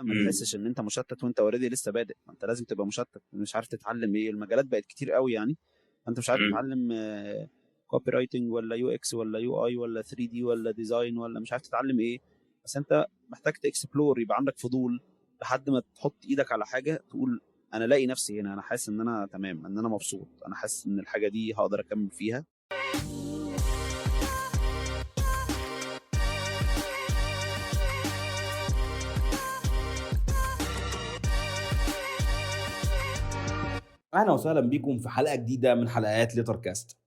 ما تحسش ان انت مشتت وانت already لسه بادئ. ما انت لازم تبقى مشتت، مش عارف تتعلم ايه، المجالات بقت كتير قوي يعني، انت مش عارف تتعلم copywriting ولا UX ولا UI ولا 3D ولا design، ولا مش عارف تتعلم ايه، بس انت محتاج ت explore، يبقى عندك فضول لحد ما تحط ايدك على حاجة تقول انا لاقي نفسي هنا، انا حاسس ان انا تمام، ان انا مبسوط، انا حاسس ان الحاجة دي هقدر اكمل فيها. اهلا وسهلا بيكم في حلقة جديدة من حلقات ليتر كاست.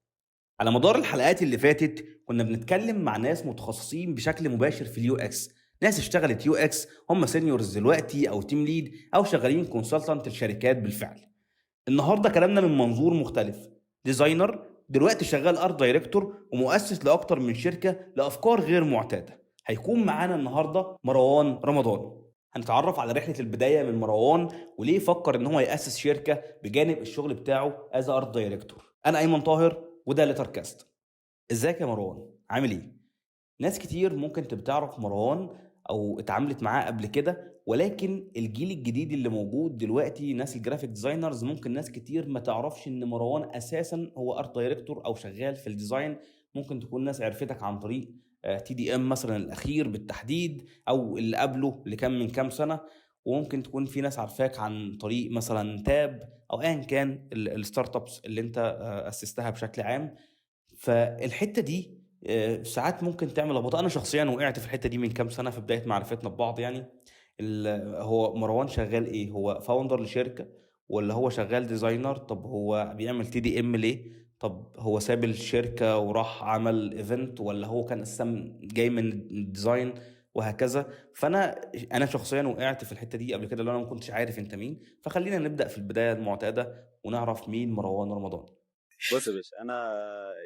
على مدار الحلقات اللي فاتت كنا بنتكلم مع ناس متخصصين بشكل مباشر في ال UX، ناس اشتغلت UX هم seniors دلوقتي او team lead او شغالين consultant لشركات بالفعل. النهارده كلامنا من منظور مختلف، designer دلوقتي شغال art director ومؤسس لاكتر من شركة لافكار غير معتادة. هيكون معانا النهارده مروان رمضان. هنتعرف على رحله البداية من مروان وليه فكر ان هو ياسس شركة بجانب الشغل بتاعه as art director. انا ايمن طاهر وده ليتر كاست. ازيك يا مروان، عامل ايه؟ ناس كتير ممكن تبقى تعرف مروان او اتعاملت معاه قبل كده، ولكن الجيل الجديد اللي موجود دلوقتي ناس ال graphic designers ممكن ناس كتير ما تعرفش ان مروان اساسا هو art director او شغال في ال design. ممكن تكون ناس عرفتك عن طريق TDM مثلا الاخير بالتحديد او اللي قبله اللي كان من كام سنة، وممكن تكون في ناس عارفاك عن طريق مثلا تاب او ايا كان ال startups اللي انت اسستها بشكل عام. فالحته دي ساعات ممكن تعمل لخبطة. انا شخصيا وقعت في الحتة دي من كام سنة في بداية معرفتنا ببعض. يعني هو مروان شغال ايه؟ هو founder لشركة ولا هو شغال designer؟ طب هو بيعمل TDM ليه؟ طب هو ساب الشركة وراح عمل event ولا هو كان اساسا جاي من ال design وهكذا؟ فانا شخصيا وقعت في الحتة دي قبل كده اللي انا ما كنتش عارف انت مين. فخلينا نبدا في البداية المعتادة ونعرف مين مروان رمضان. بص يا باشا، انا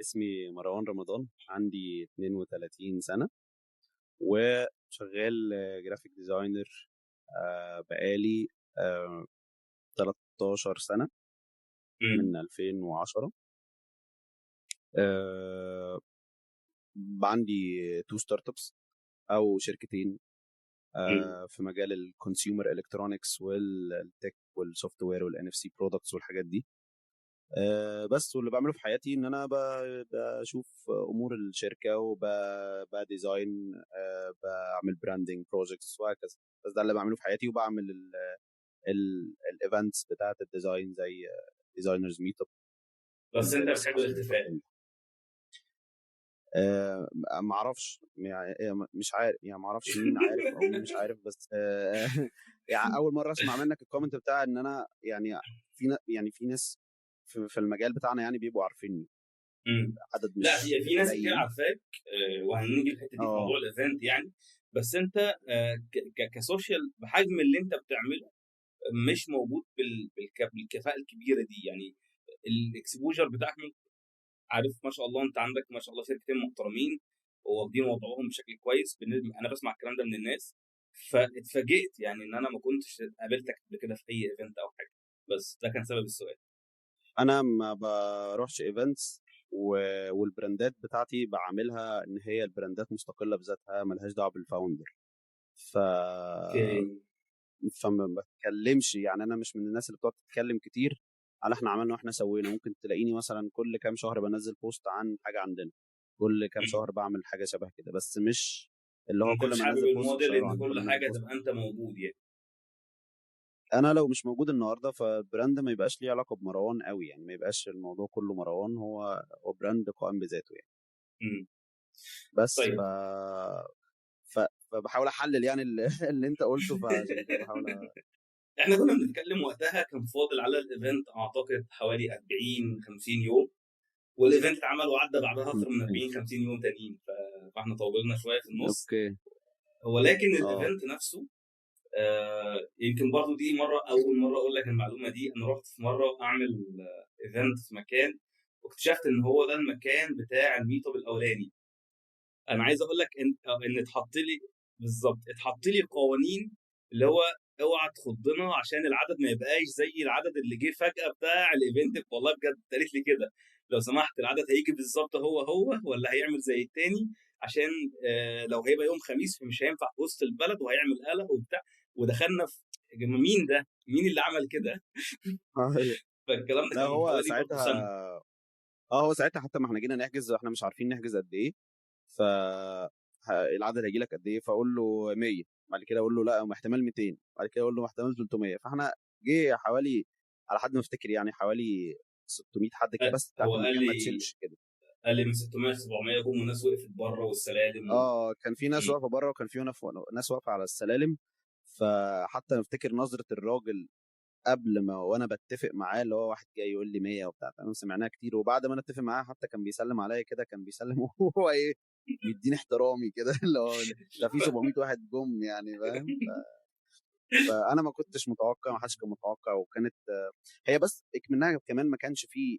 اسمي مروان رمضان، عندي 32 سنة وشغال graphic designer بقالي 13 سنة من 2010. عندي 2 startups او شركتين في مجال ال consumer electronics وال tech وال software وال NFC products والحاجات دي. بس واللي بعمله في حياتي ان انا بشوف امور الشركة وب design، بعمل branding projects وهكذا. بس ده اللي بعمله في حياتي. وبعمل ال events بتاعه ال design زي designers meetup. بس انت بتحب الاختفاء؟ ما اعرفش يعني، مش عارف يعني، ما اعرفش مين عارف او مين مش عارف، بس يعني اول مرة اسمع منك ال comment بتاع ان انا يعني في في ناس في المجال بتاعنا يعني بيبقوا عارفيني. عدد مش لا، هي في ناس كتير قليل. عارفاك، وهنيجي الحتة دي في موضوع ال event يعني. بس انت ك social بحجم اللي انت بتعمله مش موجود بالكفاءه الكبيرة دي يعني. ال exposure بتاعك عارف ما شاء الله، انت عندك ما شاء الله شركتين محترمين وواخدين وضعهم بشكل كويس. انا بسمع الكلام ده من الناس، فاتفاجئت يعني ان انا ما كنتش قابلتك قبل كده في اي event او حاجة، بس ده كان سبب السؤال. انا ما بروحش events، وال brandات بتاعتي بعملها ان هي ال brandات مستقلة بذاتها، ملهاش دعوه بال founder. فما بتكلمش يعني، انا مش من الناس اللي بتقعد تتكلم كتير على احنا عملنا واحنا سوينا. ممكن تلاقيني مثلا كل كام شهر بنزل post عن حاجة عندنا، كل كام شهر بعمل حاجة شبه كده، بس مش اللي هو انت كل مش ما حابب انزل post الموديل شهر ان عن كل كل ما حاجة انزل post. تبقى انت موجود يعني. انا لو مش موجود النهارده فال brand ما يبقاش ليه علاقة بمروان قوي يعني، ما يبقاش الموضوع كله مروان، هو brand قائم بذاته يعني. بس فبحاول احلل يعني اللي انت قلته، فعشان كده بحاول احنا كنا بنتكلم وقتها كان فاضل على ال event اعتقد حوالي 40-50 يوم، وال event اتعمل وعدى بعدها اكتر من 40-50 يوم تانيين، فاحنا طولنا شوية في النص. ولكن ال event نفسه، يمكن برضو دي اول مرة اقول لك المعلومة دي. انا رحت في مرة اعمل event في مكان، واكتشفت ان هو ده المكان بتاع ال meetup الاولاني. انا عايز اقول لك ان اتحط لي بالظبط، اتحط لي قوانين اللي هو اوعى تخضنا عشان العدد ما يبقاش زي العدد اللي جه فجأة بتاع ال event. والله بجد اتقالت لي كده، لو سمحت العدد هيجي بالظبط هو هو ولا هيعمل زي التاني، عشان لو هيبقى يوم خميس فمش هينفع في وسط البلد وهيعمل قلق وبتاع. ودخلنا في يا جماعة مين ده؟ مين اللي عمل كده؟ فالكلام ده لا كان من هو حوالي برضه ساعتها سنة. هو ساعتها حتى ما احنا جينا نحجز احنا مش عارفين نحجز قد ايه، ف العدد هيجي لك قد ايه، فاقول له 100، بعد كده اقول له لا احتمال 200، بعد كده اقول له احتمال 300. فاحنا جه حوالي على حد ما افتكر يعني حوالي 600 حد كده، بس بتاعت هو قال المكان ما لي تشيلش كده. قال لي من 600 ل 700 جم، والناس وقفت بره والسلالم كان في ناس واقفة بره، وكان في ناس واقفة على السلالم. فحتى نفتكر نظره الراجل قبل ما وانا بتفق معاه، اللي هو واحد جاي يقول لي 100 وبتاع، تمام، سمعناها كتير. وبعد ما انا اتفق معاه حتى كان بيسلم عليا كده، كان بيسلم وهو ايه بيديني احترامي كده، اللي هو ده في 700 واحد جم يعني، فاهم؟ فانا ما كنتش متوقع، ما حدش كان متوقع. وكانت هي بس منها كمان ما كانش فيه،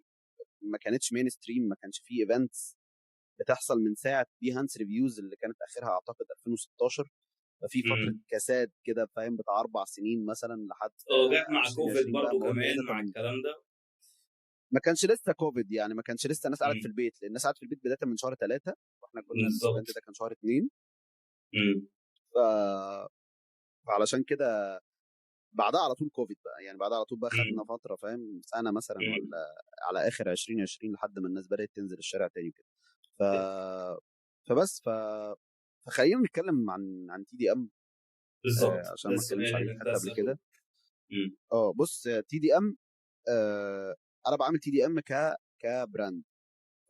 ما كانتش mainstream، ما كانش فيه events بتحصل من ساعة Behance Reviews اللي كانت اخرها اعتقد 2016. ففي فترة كساد كده، فاهم، بتاع 4 سنين مثلا لحد جت مع 2020 كوفيد بقى، برضو ما قلنا ايه كمان ده، مع طب الكلام ده. ما كانش لسه كوفيد يعني، ما كانش لسه الناس قعدت في البيت، لان الناس قعدت في البيت بداية من شهر 3، واحنا كنا بالظبط. ال event ده كان شهر 2. فعلشان كده بعدها على طول كوفيد بقى، يعني بعدها على طول بقى خدنا فترة، فاهم، سنة مثلا ولا على اخر 2020 لحد ما الناس بدات تنزل الشارع تاني كده. فبس فخلينا نتكلم عن TDM بالظبط، عشان ده ما اتكلمش السؤال عليه اللي انت حتى قبل سألته. كده. بص، TDM، انا بعمل TDM ك brand،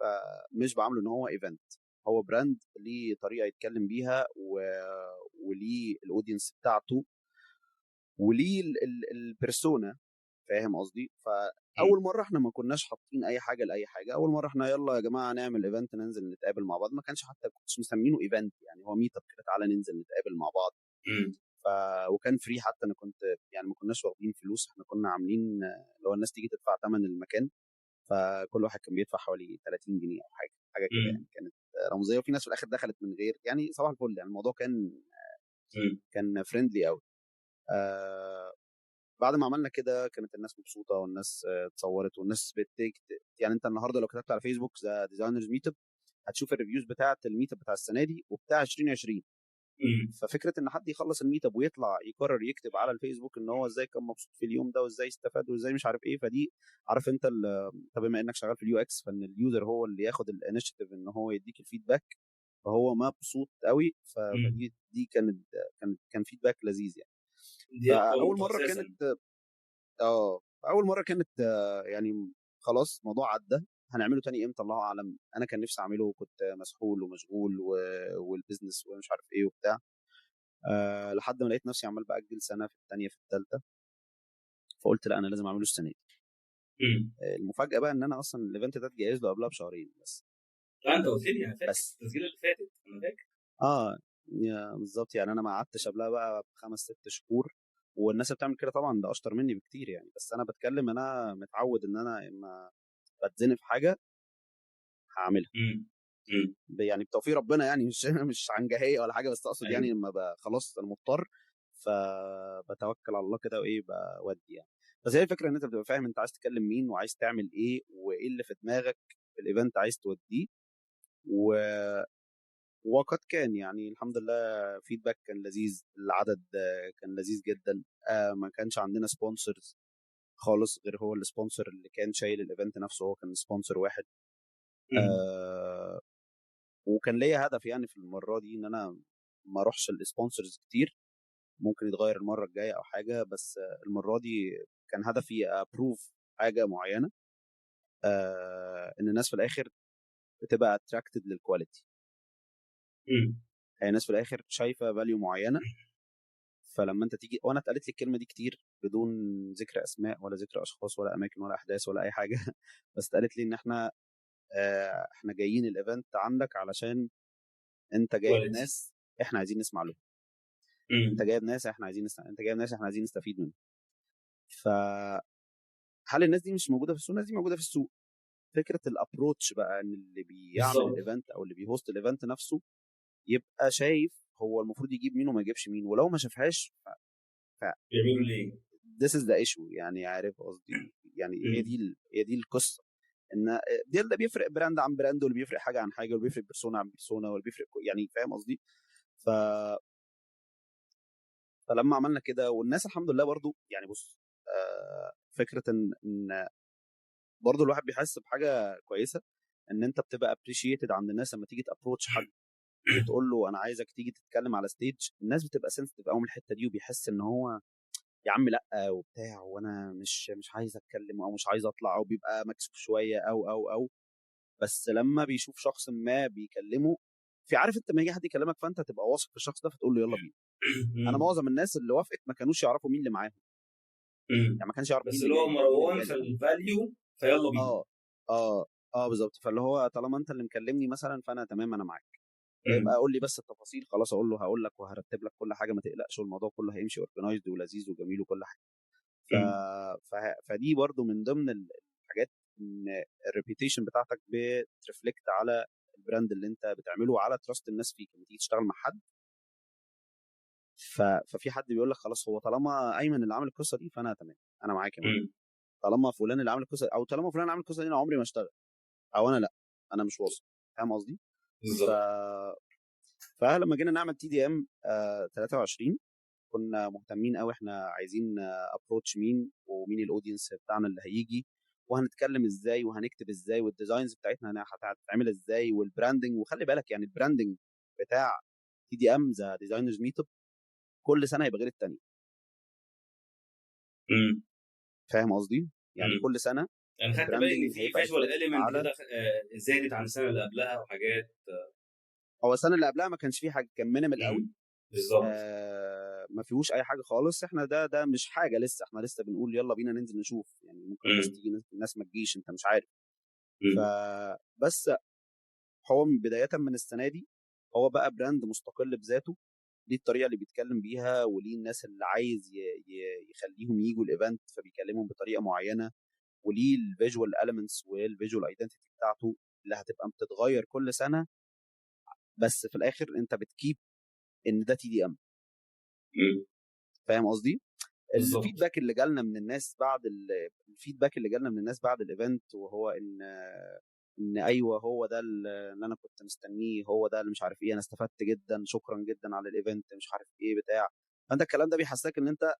فمش بعمله ان هو event. هو brand ليه طريقه يتكلم بيها وليه ال audience بتاعته وليه ال persona، فاهم قصدي؟ فاول مرة احنا ما كناش حاطين اي حاجة لاي حاجة. اول مرة احنا يلا يا جماعة نعمل event، ننزل نتقابل مع بعض، ما كانش حتى كنتش مسمينه event يعني، هو meetup كده، تعالى ننزل نتقابل مع بعض. وكان free حتى، انا كنت يعني ما كناش واخدين فلوس، احنا كنا عاملين اللي هو الناس تيجي تدفع ثمن المكان، فكل واحد كان بيدفع حوالي 30 جنيه او حاجة كده يعني، كانت رمزية. وفي ناس في الاخر دخلت من غير يعني، صباح الفل يعني، الموضوع كان friendly قوي. بعد ما عملنا كده كانت الناس مبسوطة، والناس اتصورت، والناس بتك يعني. انت النهارده لو كتبت على فيسبوك The Designers Meetup هتشوف ال reviews بتاعه ال meetup بتاع السنة دي وبتاع 2020. ففكره ان حد يخلص ال meetup ويطلع يقرر يكتب على الفيسبوك ان هو ازاي كان مبسوط في اليوم ده، وازاي استفاد، وازاي مش عارف ايه، فدي عارف انت طب بما انك شغال في ال UX، فان ال user هو اللي ياخد ال initiative ان هو يديك ال feedback، فهو مبسوط قوي. فدي دي كانت كان feedback لذيذ يعني. دي اقوى فاول نقطة مرة اساسا. كانت اول مرة كانت يعني خلاص الموضوع عدى، هنعمله تاني امتى الله اعلم. انا كان نفسي اعمله وكنت مسحول ومشغول وال business ومش عارف ايه وبتاع، لحد ما لقيت نفسي عمال باجل سنة في الثانية في الثالثة، فقلت لا انا لازم اعمله السنة دي. المفاجاة بقى ان انا اصلا ال event ده اتجهز له قبلها بشهرين بس. لا انت قلت لي، انا فاكر بس التسجيل اللي فاتت، انا فاكر. بالظبط يعني، انا ما قعدتش قبلها بقى ب5-6 شهور، والناس اللي بتعمل كده طبعا ده اشطر مني بكتير يعني، بس انا بتكلم انا متعود ان انا اما بتزنق في حاجة هعملها. يعني بتوفيق ربنا يعني، مش عنجهيه ولا حاجة، بس اقصد يعني لما خلاص انا مضطر فبتوكل على الله كده وايه بودي يعني. بس هي الفكرة ان انت بتبقى فاهم انت عايز تكلم مين وعايز تعمل ايه وايه اللي في دماغك في ال event عايز توديه، وقد كان يعني الحمد لله feedback كان لذيذ، العدد كان لذيذ جدا. ما كانش عندنا sponsors خالص، غير هو ال sponsor اللي كان شايل ال event نفسه، هو كان sponsor واحد. وكان ليا هدف يعني في المرة دي ان انا ما اروحش ال sponsors كتير، ممكن يتغير المرة الجاية او حاجة، بس المرة دي كان هدفي approve حاجة معينة، ان الناس في الاخر بتبقى attracted لل quality. هي الناس في الاخر شايفه value معينة، فلما انت تيجي، وانا اتقالت لي الكلمة دي كتير بدون ذكر اسماء ولا ذكر اشخاص ولا اماكن ولا احداث ولا اي حاجة، بس اتقالت لي ان احنا جايين ال event عندك علشان انت جايب ناس احنا عايزين نسمع لهم، انت جايب ناس احنا عايزين انت جايب ناس احنا عايزين نستفيد منهم. فهل الناس دي مش موجودة في السوق؟ الناس دي موجودة في السوق. فكرة ال approach بقى ان اللي بيعمل ال event او اللي بي host ال event نفسه يبقى شايف هو المفروض يجيب مين وما يجيبش مين، ولو ما شافهاش يعملوا ليه؟ This is the issue يعني، عارف قصدي يعني. هي دي القصة، ان دي اللي بيفرق brand عن brand، واللي بيفرق حاجة عن حاجة، واللي بيفرق persona عن persona، واللي بيفرق يعني، فاهم قصدي؟ ف فلما عملنا كده والناس الحمد لله برضو يعني بص، فكرة ان برضو الواحد بيحس بحاجة كويسة ان انت بتبقى appreciated عند الناس لما تيجي ت approach حد وتقول له انا عايزك تيجي تتكلم على stage. الناس بتبقى sensitive قوي من الحتة دي، وبيحس ان هو يا عم لا وبتاع، وانا مش عايز اتكلم او مش عايز اطلع، او بيبقى مكسوف شوية او او او بس لما بيشوف شخص ما بيكلمه في، عارف انت لما يجي حد يكلمك فانت تبقى واثق في الشخص ده فتقول له يلا بينا. انا معظم الناس اللي وافقت ما كانوش يعرفوا مين اللي معاهم، يعني ما كانش يعرف بس اللي هو مروان في ال value فيلا بينا. اه بالظبط. فاللي هو طالما انت اللي مكلمني مثلا فانا تمام، انا معاك، يبقى قول لي بس التفاصيل، خلاص اقول له هقول لك وهرتب لك كل حاجة، ما تقلقش، والموضوع كله هيمشي organized ولذيذ وجميل وكل حاجة. فدي برضو من ضمن الحاجات، ان ال reputation بتاعتك بت reflect على ال brand اللي انت بتعمله وعلى trust الناس فيك. لما تيجي تشتغل مع حد ففي حد بيقول لك خلاص هو طالما ايمن اللي عامل القصة دي فانا تمام، انا معاك يا مان. طالما فلان اللي عامل القصة او طالما فلان عامل القصة دي انا عمري ما اشتغل، او انا لا انا مش واثق. فاهم قصدي؟ فلما جينا نعمل TDM 23 كنا مهتمين قوي، احنا عايزين approach مين ومين ال audience بتاعنا اللي هيجي، وهنتكلم ازاي وهنكتب ازاي، وال designs بتاعتنا هتتعمل ازاي، وال branding. وخلي بالك يعني ال branding بتاع TDM The Designers Meetup كل سنة هيبقى غير الثانية. فاهم قصدي؟ يعني كل سنة انا خدت بالي ان في visual element كده زادت عن السنة اللي قبلها وحاجات. هو السنة اللي قبلها ما كانش فيه حاجة، كان minimal قوي بالظبط، ما فيهوش اي حاجة خالص. احنا ده مش حاجة لسه، احنا لسه بنقول يلا بينا ننزل نشوف، يعني ممكن الناس تيجي الناس ما تجيش، انت مش عارف. فبس هو من بداية من السنة دي هو بقى brand مستقل بذاته، ليه الطريقة اللي بيتكلم بيها، وليه الناس اللي عايز يخليهم يجوا ال event فبيكلمهم بطريقة معينة، وليه ال visual elements وال visual identity بتاعته اللي هتبقى بتتغير كل سنة، بس في الاخر انت بت keep ان ده TDM. فاهم قصدي؟ ال feedback اللي جالنا من الناس بعد ال feedback اللي جالنا من الناس بعد ال event، وهو ان ايوه هو ده اللي انا كنت مستنيه، هو ده اللي مش عارف ايه، انا استفدت جدا، شكرا جدا على ال event، مش عارف ايه بتاع. فانت الكلام ده بيحسسك ان انت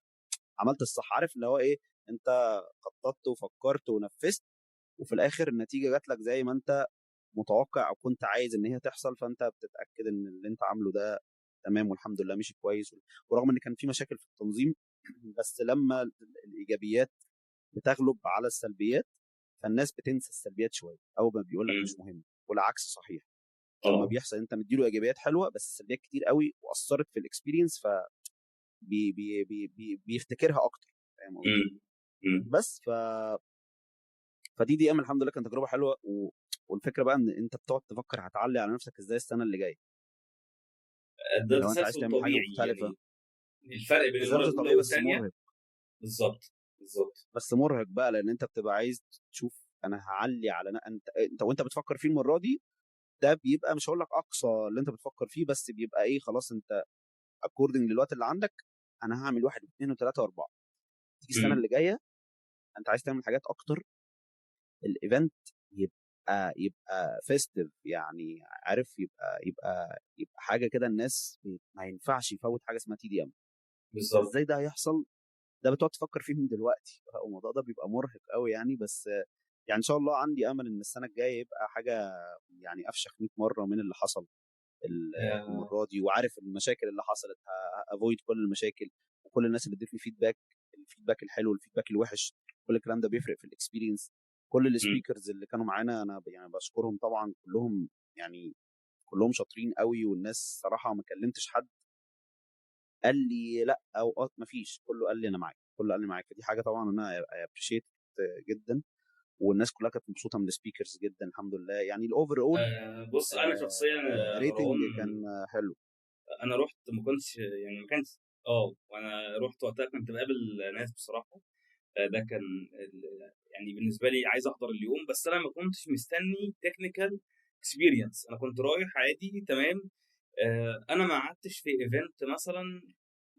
عملت الصح، عارف اللي هو ايه، انت خططت وفكرت ونفذت، وفي الاخر النتيجة جات لك زي ما انت متوقع او كنت عايز ان هي تحصل. فانت بتتاكد ان اللي انت عامله ده تمام والحمد لله مشي كويس، ورغم ان كان في مشاكل في التنظيم، بس لما الايجابيات بتغلب على السلبيات فالناس بتنسى السلبيات شوية، او ما بيقول لك مش مهم، والعكس صحيح. لما بيحصل انت مديله ايجابيات حلوة بس السلبيات كتير قوي واثرت في ال experience، ف بي بي بي بيفتكرها اكتر. فاهم قصدي؟ بس ف TDM الحمد لله كانت تجربه حلوة. والفكرة بقى ان انت بتقعد تفكر هتعلي على نفسك ازاي السنة اللي جاية. ده تسلسل طبيعي يعني، الفرق بين المرة الاولى والثانية بالظبط بالظبط، بس مرهق بقى لان انت بتبقى عايز تشوف انا هعلي على انت وانت بتفكر فيه المرة دي، ده بيبقى مش هقول لك اقصى اللي انت بتفكر فيه، بس بيبقى ايه، خلاص انت according للوقت اللي عندك انا هعمل 1 و2 و3 و4. تيجي السنة اللي جاية انت عايز تعمل حاجات اكتر، ال event يبقى festive يعني، عارف، يبقى يبقى يبقى حاجة كده الناس ما ينفعش يفوت حاجة اسمها TDM. بالظبط. ازاي ده هيحصل؟ ده بتقعد تفكر فيه من دلوقتي، الموضوع ده بيبقى مرهق قوي يعني. بس يعني ان شاء الله عندي امل ان السنة الجاية يبقى حاجة يعني افشخ 100 مرة من اللي حصل المرة دي، وعارف المشاكل اللي حصلت، avoid كل المشاكل، وكل الناس اللي ادتني feedback، ال feedback الحلو وال feedback الوحش، كل الكلام ده بيفرق في ال experience. كل ال speakers اللي كانوا معانا انا يعني بشكرهم طبعا كلهم، يعني كلهم شاطرين قوي، والناس صراحة ما كلمتش حد قال لي لا او ما فيش، كله قال لي انا معاك، كله قال لي معاك. فدي حاجة طبعا انا appreciate جدا، والناس كلها كانت مبسوطة من ال speakers جدا الحمد لله. يعني ال overall بص انا شخصيا rating كان حلو. انا رحت ما كنتش يعني ما كانش وانا رحت وقتها كنت بقابل ناس بصراحة، ده كان يعني بالنسبة لي عايز احضر اليوم، بس انا ما كنتش مستني technical experience، انا كنت رايح عادي تمام. انا ما قعدتش في event مثلا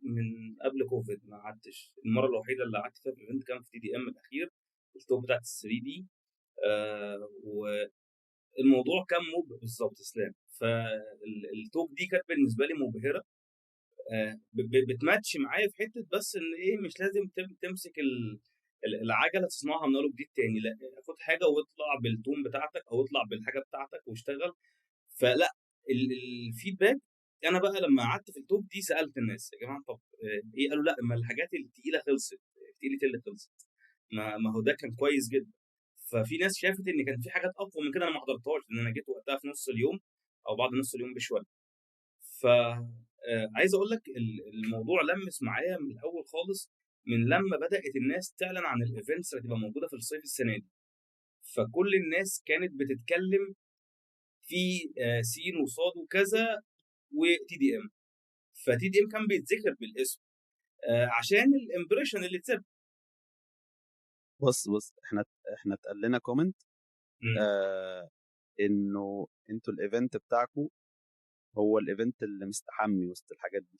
من قبل كوفيد، ما قعدتش. المرة الوحيدة اللي قعدت فيها في event كان في TDM الاخير، ال talk بتاعت 3D، والموضوع كان مبهر بالظبط اسلام. فال talk دي كانت بالنسبة لي مبهرة، بتماتش معايا في حتة، بس ان ايه، مش لازم تمسك العجلة تصنعها من اول وجديد تاني، لا خد حاجة واطلع بال tone بتاعتك او اطلع بالحاجة بتاعتك واشتغل. فلا ال feedback، انا بقى لما قعدت في ال talk دي سالت الناس يا جماعة طب ايه، قالوا لا ما الحاجات التقيله خلصت، التقيله اللي خلصت، ما هو ده كان كويس جدا. ففي ناس شافت ان كان في حاجات اقوى من كده انا ما حضرتهاش، لان انا جيت وقتها في نص اليوم او بعد نص اليوم بشوية. ف عايز اقول لك الموضوع لمس معايا من الاول خالص، من لما بدات الناس تعلن عن ال events اللي هتبقى موجودة في الصيف السنة دي، فكل الناس كانت بتتكلم في سين وصاد وكذا و TDM. ف TDM كان بيتذكر بالاسم عشان ال impression اللي اتساب. بص احنا اتقال لنا comment انه انتوا ال event بتاعكم هو ال event اللي مستحمي وسط الحاجات دي.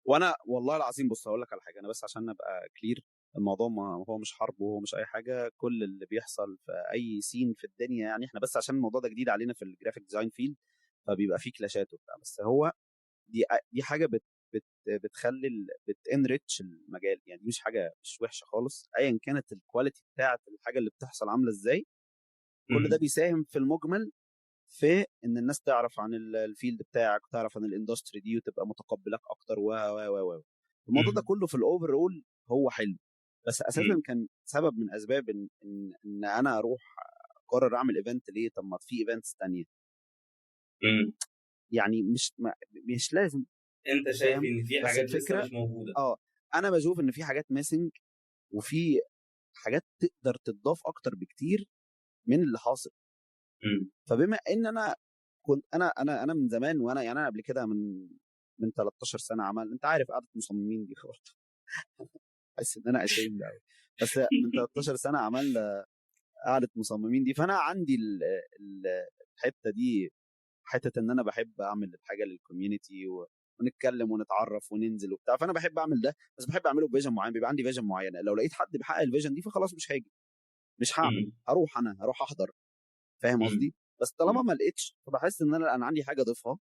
وانا والله العظيم بص هقول لك على حاجة، انا بس عشان ابقى clear، الموضوع ما هو مش حرب وهو مش اي حاجة، كل اللي بيحصل في اي scene في الدنيا يعني احنا بس عشان الموضوع ده جديد علينا في ال graphic design field فبيبقى فيه clash ات وبتاع، بس هو دي حاجة بت بت بتخلي بت enrich المجال يعني، مش حاجة مش وحشة خالص ايا كانت ال quality بتاعه الحاجة اللي بتحصل عامله ازاي. كل ده بيساهم في المجمل في ان الناس تعرف عن ال field بتاعك وتعرف عن ال industry دي وتبقى متقبلك اكتر و و و الموضوع ده كله في ال overall هو حلو. بس اساسا كان سبب من اسباب ان انا اروح اقرر اعمل event ليه؟ طب ما في events ثانية يعني مش لازم. انت شايف ان في حاجات لسه مش موجودة؟ انا بشوف ان في حاجات missing وفي حاجات تقدر تضاف اكتر بكتير من اللي حاصل. فبما ان انا كنت انا انا انا من زمان، وانا يعني انا قبل كده من 13 سنة عمل، انت عارف قعدة مصممين دي برضه حاسس ان انا ashamed قوي، بس من 13 سنة عملنا قعدة مصممين دي، فانا عندي الحتة دي، حتة ان انا بحب اعمل الحاجة لل community ونتكلم ونتعرف وننزل وبتاع، فانا بحب اعمل ده، بس بحب اعمله ب vision معين، بيبقى عندي vision معينة، لو لقيت حد بيحقق ال vision دي فخلاص مش هاجي، مش هعمل، هروح انا هروح احضر، فاهم قصدي؟ بس طالما ما لقيتش فبحس ان انا عندي حاجة اضيفها،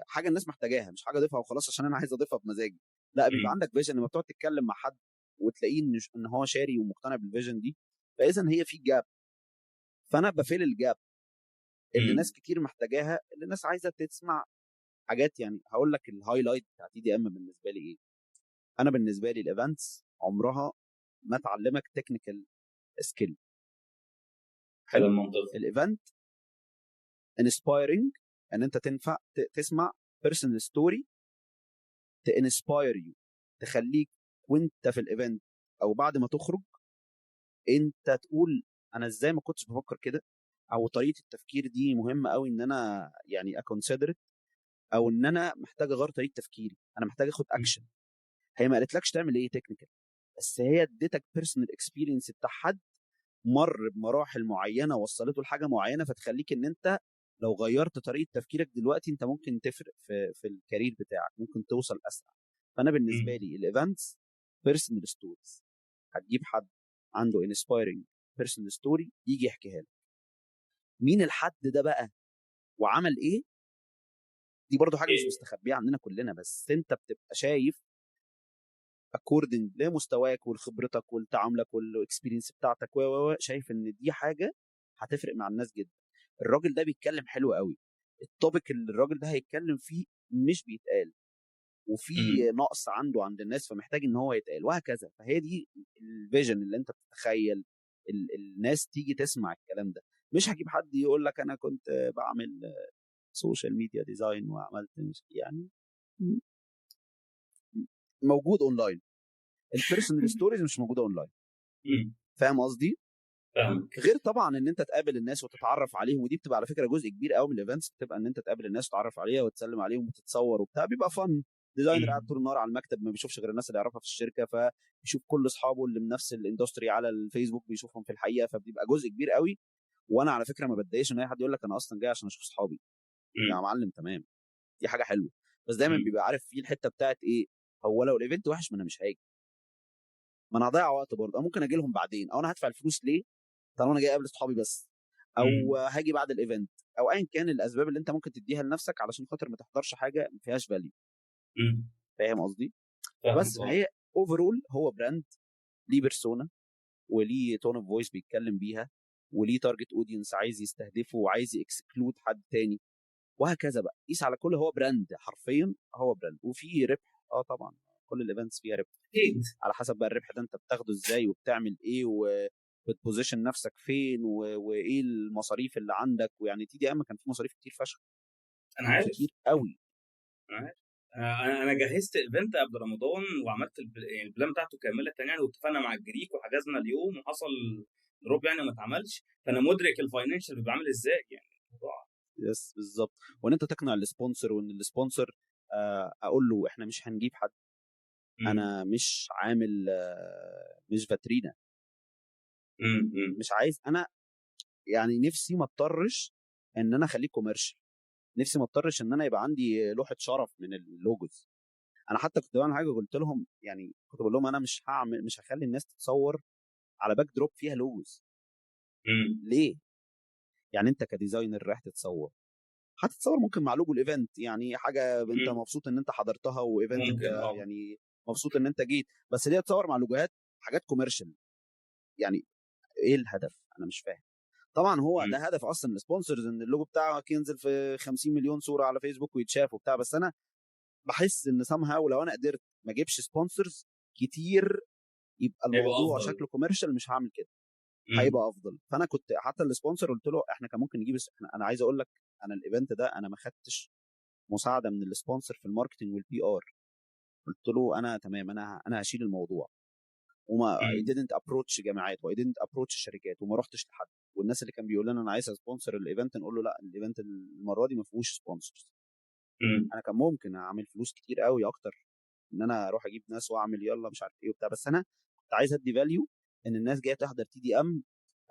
حاجة الناس محتاجاها، مش حاجة اضيفها وخلاص عشان انا عايز اضيفها بمزاجي، لا بيبقى عندك vision لما بتقعد تتكلم مع حد وتلاقيه ان هو شاري ومقتنع بال vision دي، فاذا هي في gap، فانا ب fill ال gap اللي ناس كتير محتاجاها، اللي الناس عايزه تسمع حاجات. يعني هقول لك ال highlight بتاع TDM بالنسبة لي ايه. انا بالنسبة لي ال events عمرها ما تعلمك technical skill. حلو المنطق. ال event inspiring، ان انت تنفع تسمع personal story ت inspire you، تخليك وانت في ال event او بعد ما تخرج انت تقول انا ازاي ما كنتش بفكر كده، او طريقه التفكير دي مهمة قوي ان انا يعني ا consider، او ان انا محتاج اغير طريقه تفكيري، انا محتاج اخد اكشن. هي ما قالتلكش تعمل ايه technical، بس هي اديتك personal experience بتاع حد مر بمراحل معينة وصلته لحاجة معينة، فتخليك ان انت لو غيرت طريقه تفكيرك دلوقتي انت ممكن تفرق في ال career بتاعك، ممكن توصل اسرع. فانا بالنسبة لي ال events personal stories، هتجيب حد عنده inspiring personal story يجي يحكيها لك. مين الحد ده بقى وعمل ايه؟ دي برضو حاجة مش مستخبيه عننا كلنا، بس انت بتبقى شايف according لمستواك ولخبرتك ولتعاملك وال experience بتاعتك و شايف ان دي حاجة هتفرق مع الناس جدا. الراجل ده بيتكلم حلو قوي، ال topic اللي الراجل ده هيتكلم فيه مش بيتقال، وفي نقص عنده عند الناس فمحتاج ان هو يتقال، وهكذا. فهي دي ال vision اللي انت بتتخيل الناس تيجي تسمع الكلام ده. مش هجيب حد يقول لك انا كنت بعمل social media design وعملت، يعني موجود online، ال personal stories مش موجودة اونلاين. فاهم قصدي؟ غير طبعا ان انت تقابل الناس وتتعرف عليهم، ودي بتبقى على فكرة جزء كبير قوي من ال events، بتبقى ان انت تقابل الناس وتتعرف عليها وتسلم عليهم وتتصور وبتاع، بيبقى fun. designer قاعد طول النهار على المكتب ما بيشوفش غير الناس اللي يعرفها في الشركة، فبيشوف كل اصحابه اللي من نفس ال industry على الفيسبوك بيشوفهم في الحقيقة، فبيبقى جزء كبير قوي. وانا على فكرة ما بتضايقش ان اي حد يقول لك انا اصلا جاي عشان اشوف اصحابي، يا معلم تمام، دي حاجة حلوة، بس دايما بيبقى عارف فيه الحتة بتاعت ايه، هو لو ال event وحش ما انا مش هاجي، ما انا هضيع وقت برضه، او ممكن اجي لهم بعدين، او انا هدفع الفلوس ليه طالما انا جاي اقابل اصحابي بس، او هاجي بعد ال event، او ايا كان الاسباب اللي انت ممكن تديها لنفسك علشان خاطر ما تحضرش حاجة ما فيهاش value. فاهم قصدي؟ بس هي overall هو brand ليه persona وليه tone of voice بيتكلم بيها، وليه target audience عايز يستهدفه وعايز ي exclude حد تاني وهكذا بقى. قيس على كل، هو brand حرفيا، هو brand وفي ربح. طبعا كل ال events فيها ربح على حسب بقى الربح ده انت بتاخده ازاي وبتعمل ايه وبت position نفسك فين وايه المصاريف اللي عندك. ويعني TDM كان في مصاريف كتير فشخ. انا عارف كتير قوي. انا عارف. انا جهزت event قبل رمضان وعملت ال plan بتاعته كاملة يعني، واتفقنا مع الجريك وحجزنا اليوم وحصل drop يعني وما اتعملش. فانا مدرك ال financial بيبقى عامل ازاي يعني الموضوع. yes بالظبط. وان انت تقنع ال sponsor، وان ال sponsor اقول له احنا مش هنجيب حد، انا مش عامل مش فاترينا، مش عايز انا يعني نفسي ما اضطرش ان انا اخليه commercial، نفسي ما اضطرش ان انا يبقى عندي لوحة شرف من ال logos. انا حتى كنت بعمل حاجة، قلت لهم يعني كنت بقول لهم انا مش هعمل، مش هخلي الناس تتصور على backdrop فيها logos. ليه؟ يعني انت ك designer رايح تتصور، هتتصور ممكن مع logo ال event، يعني حاجة انت مبسوط ان انت حضرتها و event يعني مبسوط ان انت جيت، بس ليه تصور مع لوجوهات حاجات commercial؟ يعني ايه الهدف؟ انا مش فاهم. طبعا هو ده هدف اصلا ال sponsors، ان اللوجو بتاعك ينزل في 50 مليون صوره على فيسبوك ويتشاف وبتاع، بس انا بحس ان somehow لو انا قدرت ما اجيبش sponsors كتير يبقى الموضوع شكله commercial، مش هعمل كده، هيبقى افضل. فانا كنت حتى ال sponsor قلت له احنا كان ممكن نجيب، انا عايز اقول لك انا ال event ده انا ما خدتش مساعدة من ال sponsor في ال marketing وال PR، قلت له انا تمام، انا هشيل الموضوع، وما I didn't approach جامعات و I didn't approach شركات وما رحتش لحد. والناس اللي كان بيقول لنا انا عايز sponsor ال event نقول له لا، ال event المرة دي ما فيهوش sponsors. انا كان ممكن اعمل فلوس كتير قوي اكتر ان انا اروح اجيب ناس واعمل يلا مش عارف ايه وبتاع، بس انا كنت عايز ادي value ان الناس جاية تحضر TDM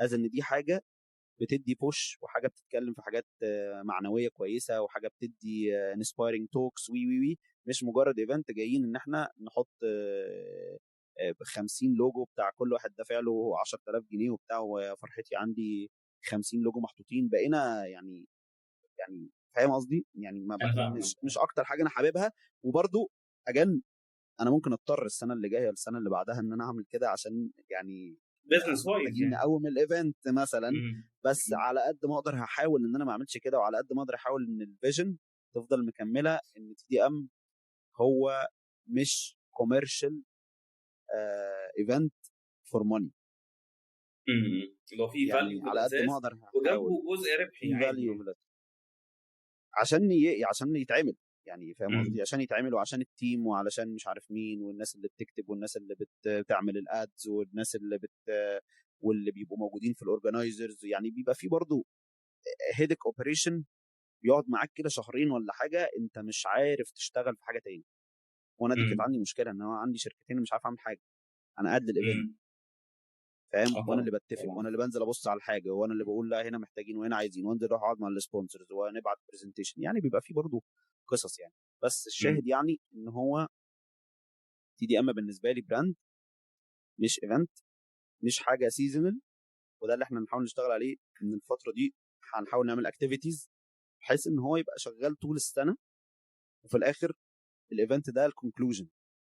as ان دي حاجة بتدي push، وحاجه بتتكلم في حاجات معنوية كويسة، وحاجه بتدي inspiring talks وي وي وي، مش مجرد event جايين ان احنا نحط 50 لوجو بتاع كل واحد دافع له 10,000 جنيه وبتاع، وفرحتي عندي 50 لوجو محطوطين. بقينا يعني فاهم قصدي؟ يعني ما مش اكتر حاجة انا حاببها. وبرده again انا ممكن اضطر السنة اللي جاية والسنة اللي بعدها ان انا اعمل كده عشان يعني business wise يعني اقوم ال event مثلا، بس على قد ما اقدر هحاول ان انا ما اعملش كده، وعلى قد ما اقدر احاول ان ال vision تفضل مكملة ان TDM هو مش commercial event for money. لو في value على قد ما اقدر وجنبه جزء ربحي يعني عشان يتعمل، يعني فاهم قصدي؟ عشان يتعمل وعشان ال team وعلشان مش عارف مين، والناس اللي بتكتب والناس اللي بتعمل ال ads والناس اللي واللي بيبقوا موجودين في ال organizers. يعني بيبقى في برضو headache operation بيقعد معاك كده شهرين ولا حاجة، انت مش عارف تشتغل في حاجة تاني. وانا دي كانت عندي مشكلة ان انا عندي شركتين مش عارف اعمل حاجة، انا قاعد لل event فاهم، وانا اللي بتفق وانا اللي بنزل ابص على الحاجة وانا اللي بقول لا هنا محتاجين وهنا عايزين، وانزل اروح اقعد مع ال sponsors ونبعت presentation. يعني بيبقى في برضو قصص يعني. بس الشاهد يعني ان هو TDM بالنسبة لي brand مش event، مش حاجة seasonal، وده اللي احنا بنحاول نشتغل عليه من الفترة دي. هنحاول نعمل activities بحيث ان هو يبقى شغال طول السنة، وفي الاخر ال event ده ال conclusion،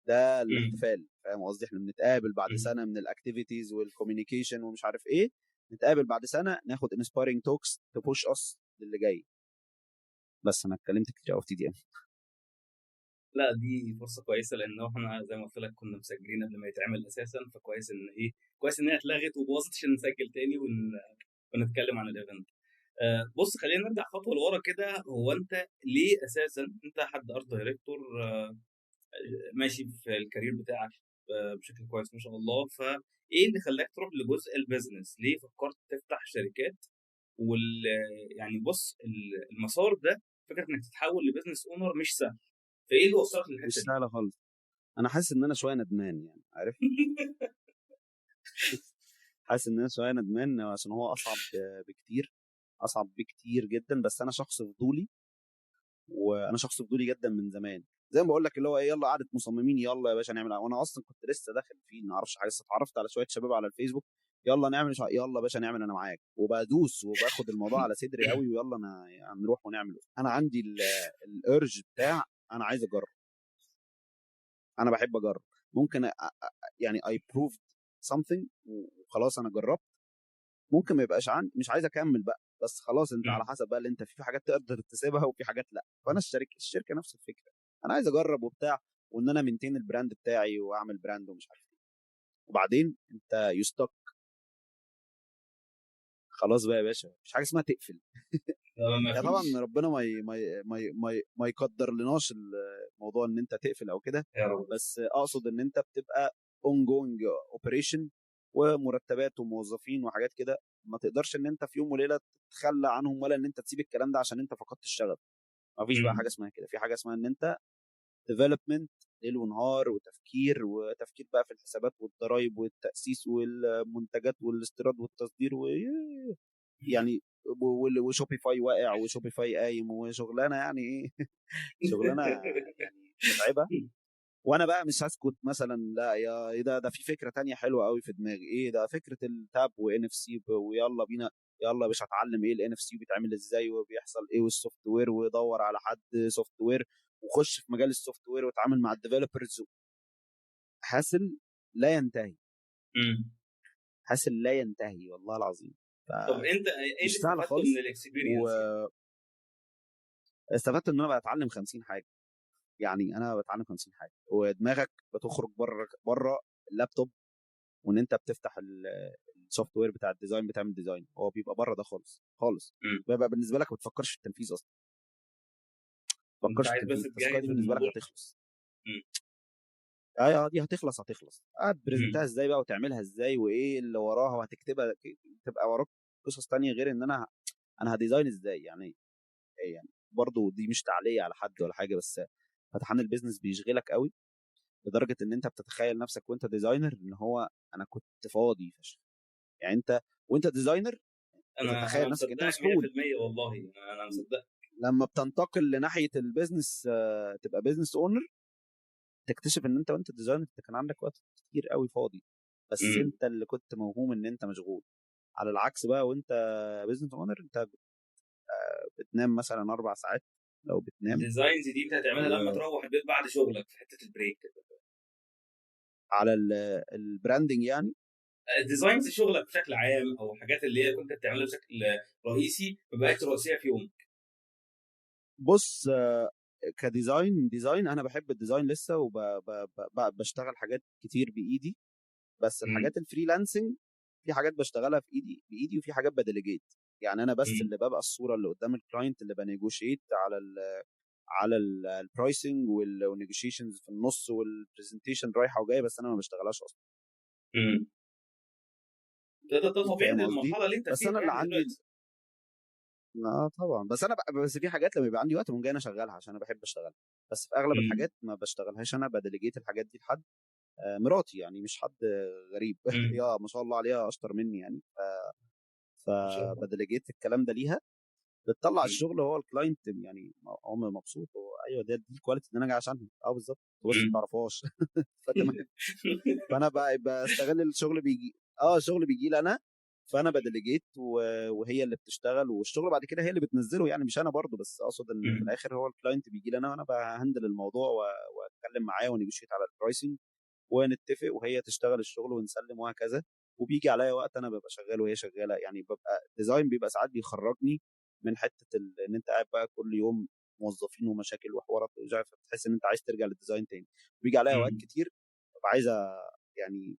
ده الاحتفال، فاهم قصدي؟ احنا بنتقابل بعد سنة من ال activities وال communication ومش عارف ايه، نتقابل بعد سنة ناخد inspiring talks ت push us للي جاي. بس انا اتكلمت كتير قوي في TDM. لا دي فرصة كويسة، لان احنا زي ما قلت لك كنا مسجلين قبل ما يتعمل اساسا، فكويس ان ايه، كويس ان هي اتلغت وباظت عشان نسجل تاني ونتكلم عن ال event. بص خلينا نرجع خطوة لورا كده. هو انت ليه اساسا، انت حد art director ماشي في ال career بتاعك بشكل كويس ما شاء الله، فايه اللي خلاك تروح لجزء ال business؟ ليه فكرت تفتح شركات؟ يعني بص المسار ده، فكرة انك تتحول ل business owner مش سهل، فايه اللي وصلك للحتة دي؟ مش سهلة خالص. انا حاسس ان انا شوية ندمان يعني، عارف؟ حاسس ان انا شوية ندمان عشان هو اصعب بكتير، اصعب بكتير جدا. بس انا شخص فضولي، وانا شخص فضولي جدا من زمان، زي ما بقول لك اللي هو ايه، يلا قعدة مصممين، يلا يا باشا نعمل. وانا اصلا كنت لسه داخل فيه ما اعرفش حاجة، لسه اتعرفت على شوية شباب على الفيسبوك، يلا نعمل، يلا باشا نعمل، انا معاك، وبدوس وباخد الموضوع على صدري قوي، ويلا انا هنروح ونعمل. انا عندي ال urge بتاع انا عايز اجرب، انا بحب اجرب. ممكن يعني I proved something وخلاص انا جربت، ممكن ما يبقاش عندي، مش عايز اكمل بقى، بس خلاص انت على حسب بقى اللي انت فيه، في حاجات تقدر تسيبها وفي حاجات لا. فانا الشركة نفس الفكرة، انا عايز اجرب وبتاع، وان انا maintain ال brand بتاعي واعمل brand ومش عارف ايه، وبعدين انت you stuck خلاص بقى يا باشا، مش حاجة اسمها تقفل. ما طبعا فيش. ربنا ما يقدر لناش الموضوع ان انت تقفل او كده، يا رب. بس اقصد ان انت بتبقى ongoing operation ومرتبات وموظفين وحاجات كده، ما تقدرش ان انت في يوم وليلة تتخلى عنهم، ولا ان انت تسيب الكلام ده عشان انت فقدت الشغف. ما فيش بقى حاجة اسمها كده. في حاجة اسمها ان انت development ليل ونهار، وتفكير وتفكير بقى في الحسابات والضرايب والتأسيس والمنتجات والاستيراد والتصدير و يعني و Shopify واقع و Shopify قايم وشغلانه يعني ايه شغلانة يعني متعبة. وانا بقى مش هسكت مثلا، لا يا ايه ده في فكرة تانية حلوة قوي في دماغي، ايه ده فكرة ال tap و NFC، ويلا بينا، يلا مش هتعلم ايه ال NFC بيتعمل ازاي وبيحصل ايه وال software، ودور على حد software وخش في مجال ال software واتعامل مع ال developers. hassle لا ينتهي، hassle لا ينتهي والله العظيم. طب انت ايه مش اللي سهلة استفدته خالص. من ال experience؟ استفدت ان انا بتعلم 50 حاجة، يعني انا بتعلم 50 حاجة، ودماغك بتخرج بره اللابتوب، وان انت بتفتح ال software بتاع ال design، بتعمل design، هو بيبقى بره ده خالص خالص. بيبقى بالنسبة لك ما بتفكرش في التنفيذ اصلا، ما انت بتفكرش في عايز بس التنفيذ. التاسكايه تجهز دي بالنسبة لك الموضوع. هتخلص. ايوه دي هتخلص هت present ها ازاي بقى وتعملها ازاي وايه اللي وراها وهتكتبها، تبقى وراك قصص تانية غير ان انا ه design ازاي. يعني يعني برضو دي مش تعليق على حد ولا حاجة، بس فتحان ال business بيشغلك قوي لدرجة ان انت بتتخيل نفسك وانت designer ان هو انا كنت فاضي فشخ. يعني انت وانت designer انا بتتخيل نفسك انت مصدقك مسحول. 100% والله انا مصدقك. لما بتنتقل لناحيه ال business، تبقى business owner، تكتشف ان انت وانت designer انت كان عندك وقت كتير قوي فاضي، بس انت اللي كنت موهوم ان انت مشغول. على العكس بقى وانت business owner انت بتنام مثلا 4 ساعات لو بتنام. ال designs دي انت هتعملها لما تروح البيت بعد شغلك في حتة ال break على ال branding، يعني ال designs شغلك بشكل عام او حاجات اللي هي كنت بتعملها بشكل رئيسي ما بقتش رئيسية في يومك. بص ك design، design انا بحب ال design لسه، وبشتغل حاجات كتير بايدي، بس الحاجات ال freelancing في حاجات بشتغلها في ايدي بايدي، وفي حاجات ب delegate. يعني انا بس اللي ببقى الصورة اللي قدام ال client، اللي ب negotiate على ال pricing وال negotiations في النص وال presentation رايحة وجاية، بس انا ما بشتغلهاش اصلا. ده طبيعي فاهم قصدي؟ للمرحلة اللي انت بس فيها انا اللي يعني عندي دلوقتي. لا طبعا، بس انا بس في حاجات لما يبقى عندي وقت ممكن انا اشغلها عشان انا بحب اشتغلها، بس في اغلب الحاجات ما بشتغلهاش، انا ب delegate الحاجات دي لحد، مراتي يعني، مش حد غريب. يا ما شاء الله عليها اشطر مني يعني، فب delegate الكلام ده ليها، بتطلع الشغل هو ال client يعني هو مبسوط، هو ايوه دي ال quality اللي انا جاي عشانها، بالظبط، بس ما تعرفهاش. فتمام. فانا بقى بستغل الشغل بيجي، الشغل بيجي لي انا، فانا ب delegate وهي اللي بتشتغل، والشغل بعد كده هي اللي بتنزله يعني، مش انا برضو، بس اقصد ان في الاخر هو ال client بيجي لي انا، وانا ب handle الموضوع واتكلم معاه و negotiate على ال pricing ونتفق، وهي تشتغل الشغل ونسلم وهكذا. وبيجي عليا وقت انا ببقى شغال وهي شغالة، يعني ببقى design بيبقى ساعات بيخرجني من حتة ان انت قاعد بقى كل يوم موظفين ومشاكل وحوارات ومش عارف، تحس ان انت عايز ترجع لل design تاني. بيجي عليا اوقات كتير ببقى عايز يعني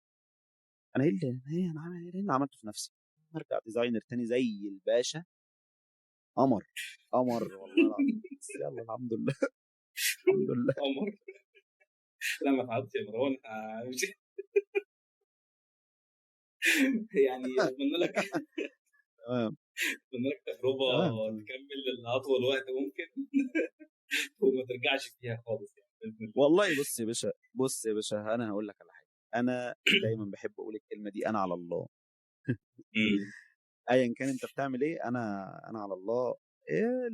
انا ايه اللي ايه انا عامل ايه اللي عملته في نفسي، ارجع designer تاني زي الباشا، قمر قمر والله العظيم. بس يلا الحمد لله الحمد لله قمر. لا ما تعبتش يا مروان، يعني اتمنى لك اتمنى لك تجربه تكمل لاطول وقت ممكن وما ترجعش فيها خالص يعني باذن الله. والله بص يا باشا، بص يا باشا، انا هقول لك على حاجة، انا دايما بحب اقول الكلمة دي، انا على الله. ايا كان انت بتعمل ايه، انا على الله، إيه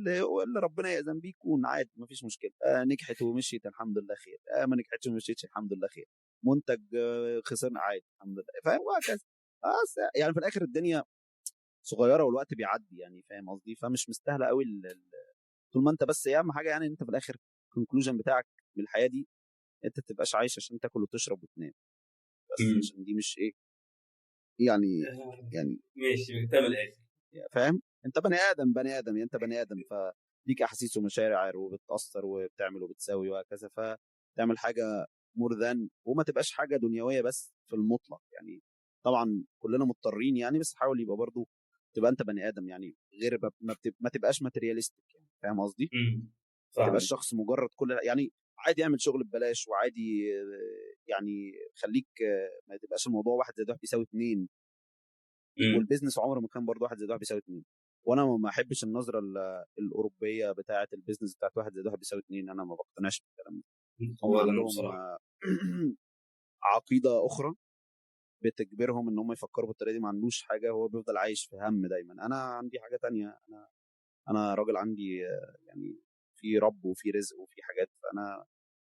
اللي ربنا يأذن بيه يكون، عادي مفيش مشكلة. نجحت ومشيت الحمد لله خير، ما نجحتش ومشيتش الحمد لله خير، منتج خسرنا عادي الحمد لله، فاهم، وهكذا. يعني في الاخر الدنيا صغيرة والوقت بيعدي يعني، فاهم قصدي؟ فمش مستاهلة قوي طول ما انت بس اهم حاجة يعني انت في الاخر ال conclusion بتاعك من الحياة دي انت تبقاش عايش عشان تاكل وتشرب وتنام بس، عشان دي مش ايه يعني يعني ماشي جبتها من الاخر. فاهم؟ انت بني ادم، بني ادم يعني، انت بني ادم، فليك احاسيس ومشاعر وبتاثر وبتعمل وبتساوي وهكذا. فتعمل حاجة more than، وما تبقاش حاجة دنيوية بس في المطلق يعني. طبعا كلنا مضطرين يعني، بس حاول يبقى برضو تبقى انت بني ادم يعني، غير ما تبقاش materialistic يعني، فاهم قصدي؟ ما تبقاش شخص مجرد كل يعني، عادي اعمل شغل ببلاش وعادي يعني، خليك ما تبقاش الموضوع 1 + 1 = 2. وال business عمره ما كان برضه 1 + 1 = 2. وانا ما احبش النظرة الاوروبية بتاعه ال business بتاعت 1 + 1 = 2، انا ما بقتنعش بالكلام ده. هم عندهم عقيدة اخرى بتجبرهم ان هم يفكروا بالطريقة دي، ما عندوش حاجة، هو بيفضل عايش في هم دايما. انا عندي حاجة تانية، انا راجل عندي يعني في رب وفي رزق وفي حاجات، فانا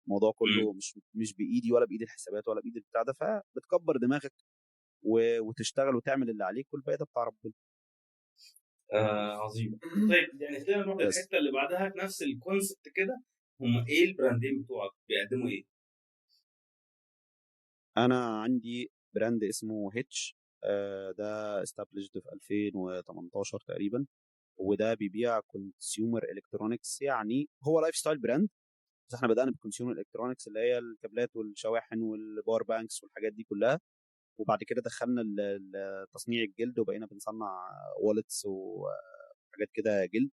الموضوع كله مش بايدي ولا بايد الحسابات ولا بايد البتاع ده. فبتكبر دماغك وتشتغل وتعمل اللي عليك، والباقي ده بتاع ربنا. آه عظيم. طيب يعني خلينا نروح للحتة اللي بعدها، نفس ال concept كده، هم ايه ال brandين بتوعك؟ بيقدموا ايه؟ انا عندي brand اسمه هيتش، ده established في 2018 تقريبا، وده بيبيع consumer electronics، يعني هو lifestyle brand، بس احنا بدانا بال consumer electronics اللي هي الكابلات والشواحن وال power banks والحاجات دي كلها، وبعد كده دخلنا تصنيع الجلد وبقينا بنصنع wallets وحاجات كده جلد،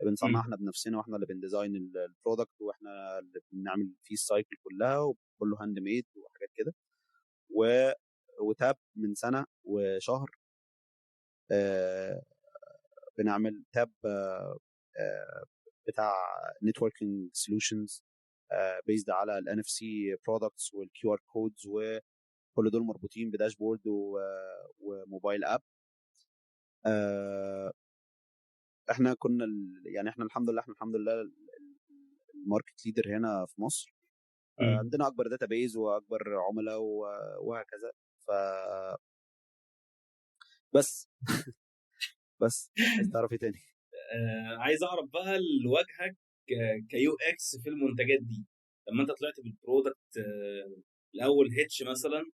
بنصنعها احنا بنفسنا، واحنا اللي بن design ال product، واحنا اللي بنعمل فيه ال cycle كلها، وكله handmade وحاجات كده. وتاب من سنة وشهر بنعمل تاب بتاع networking solutions based على ال NFC products وال QR codes، وكل دول مربوطين ب dashboard و mobile app. احنا كنا يعني احنا الحمد لله ال market leader هنا في مصر، عندنا اكبر database واكبر عملاء وهكذا. ف بس عايز تعرف ايه تاني؟ عايز اعرف بقى الواجهة ك UX في المنتجات دي، لما انت طلعت بال product الاول هيتش مثلا،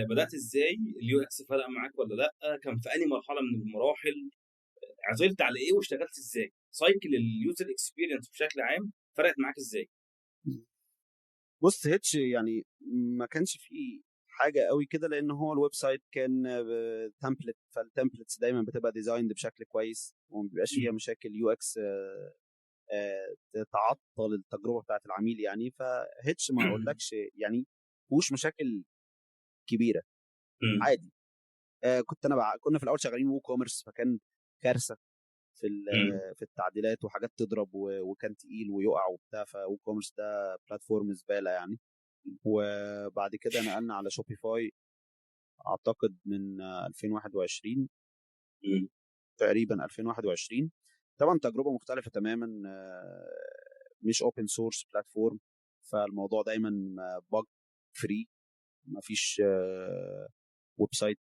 بدات ازاي؟ ال UX فرق معاك ولا لا؟ كان في انهي مرحلة من المراحل؟ عطلت على ايه واشتغلت ازاي؟ cycle ال user experience بشكل عام فرقت معاك ازاي؟ بص، هيتش يعني ما كانش فيه حاجة قوي كده، لان هو ال website كان template، فال templates دايما بتبقى designed بشكل كويس وما بيبقاش فيها مشاكل UX تعطل التجربة بتاعت العميل يعني. فهيتش ما اقولكش يعني مفيهوش مشاكل كبيره، عادي. كنا في الاول شغالين WooCommerce، فكان كارثة في التعديلات وحاجات تضرب وكان تقيل ويقع وبتاع، ف WooCommerce ده platform زبالة يعني. وبعد كده نقلنا على Shopify اعتقد من 2021 تقريبا 2021. طبعا تجربه مختلفة تماما، مش open source platform، فالموضوع دايما bug free، مفيش website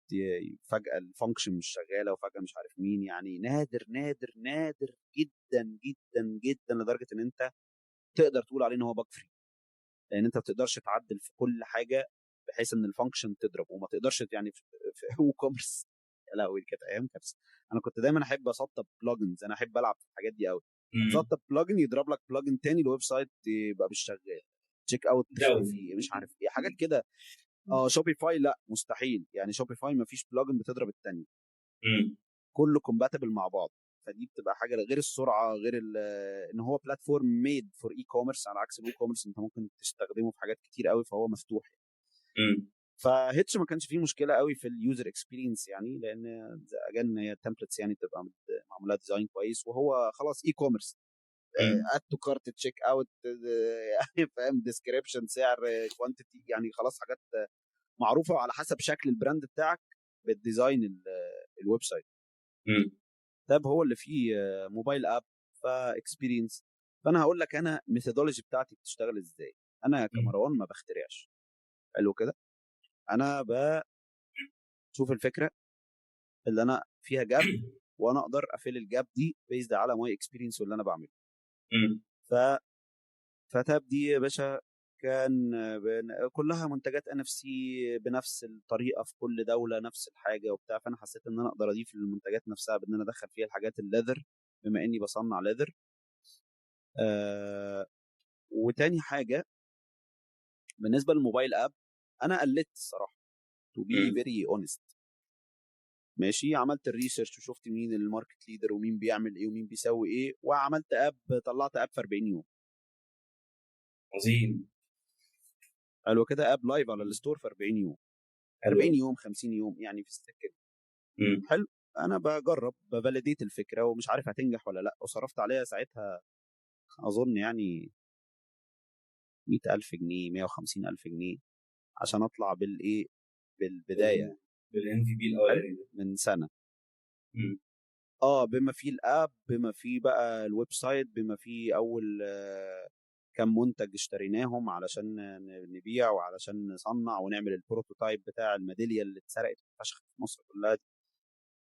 فجاة ال function مش شغالة وفجاة مش عارف مين، يعني نادر نادر نادر جدا جدا جدا لدرجة ان انت تقدر تقول عليه ان هو bug free، لان انت ما بتقدرش تعدل في كل حاجة بحيث ان ال function تضرب، وما تقدرش يعني في WooCommerce، يا لهوي كانت ايام كارثة. انا كنت دايما احب اسطب plugins، انا احب العب في الحاجات دي قوي. تسطب plugin يضرب لك plugin تاني، ال website يبقى مش شغال، checkout تختفي، مش عارف ايه، حاجات كده. Shopify لا مستحيل يعني، Shopify ما فيش plugin بتضرب الثانية، كله compatible مع بعض. فدي بتبقى حاجة غير السرعه، غير ان هو platform made for e-commerce، على عكس ال WooCommerce انت ممكن تستخدمه في حاجات كتير قوي، فهو مفتوح يعني. فهيتش ما كانش فيه مشكلة قوي في ال user experience يعني، لان again هي ال templates يعني بتبقى معمولها design كويس، وهو خلاص e-commerce، add to cart، checkout، يعني فاهم، description، سعر، quantity، يعني خلاص حاجات معروفه، وعلى حسب شكل ال brand بتاعك بت design ال website. تاب هو اللي فيه mobile app ف experience. فانا هقول لك انا methodology بتاعتي بتشتغل ازاي. انا كمروان ما بخترعش، حلو كده؟ انا بشوف الفكرة اللي انا فيها gap، وانا اقدر ا fill ال gap دي based على my experience واللي انا بعمله. فتاب دي يا باشا كان كلها منتجات NFC بنفس الطريقة في كل دولة، نفس الحاجة وبتاع. فانا حسيت ان انا اقدر اضيف للمنتجات نفسها بان انا ادخل فيها الحاجات ال leather، بما اني بصنع leather. وتاني حاجة بالنسبة لل mobile app، انا قلدت الصراحة to be very honest، ماشي. عملت ال research وشفت مين ال market leader ومين بيعمل ايه ومين بيسوي ايه، وعملت app، طلعت app في 40 يوم. عظيم. حلو كده، app live على ال store في 40 يوم. 40 يوم 50 يوم يعني في السكة دي. حلو. انا بجرب ب validate الفكرة ومش عارف هتنجح ولا لا، وصرفت عليها ساعتها اظن يعني 100,000 جنيه، 150,000 جنيه عشان اطلع بالايه، بالبداية، بال MVP الاولاني من سنة. بما فيه ال app، بما فيه بقى ال website، بما فيه اول كم منتج اشتريناهم علشان نبيع وعلشان نصنع ونعمل ال prototype بتاع الميداليه اللي اتسرقت فشخ في مصر كلها دي.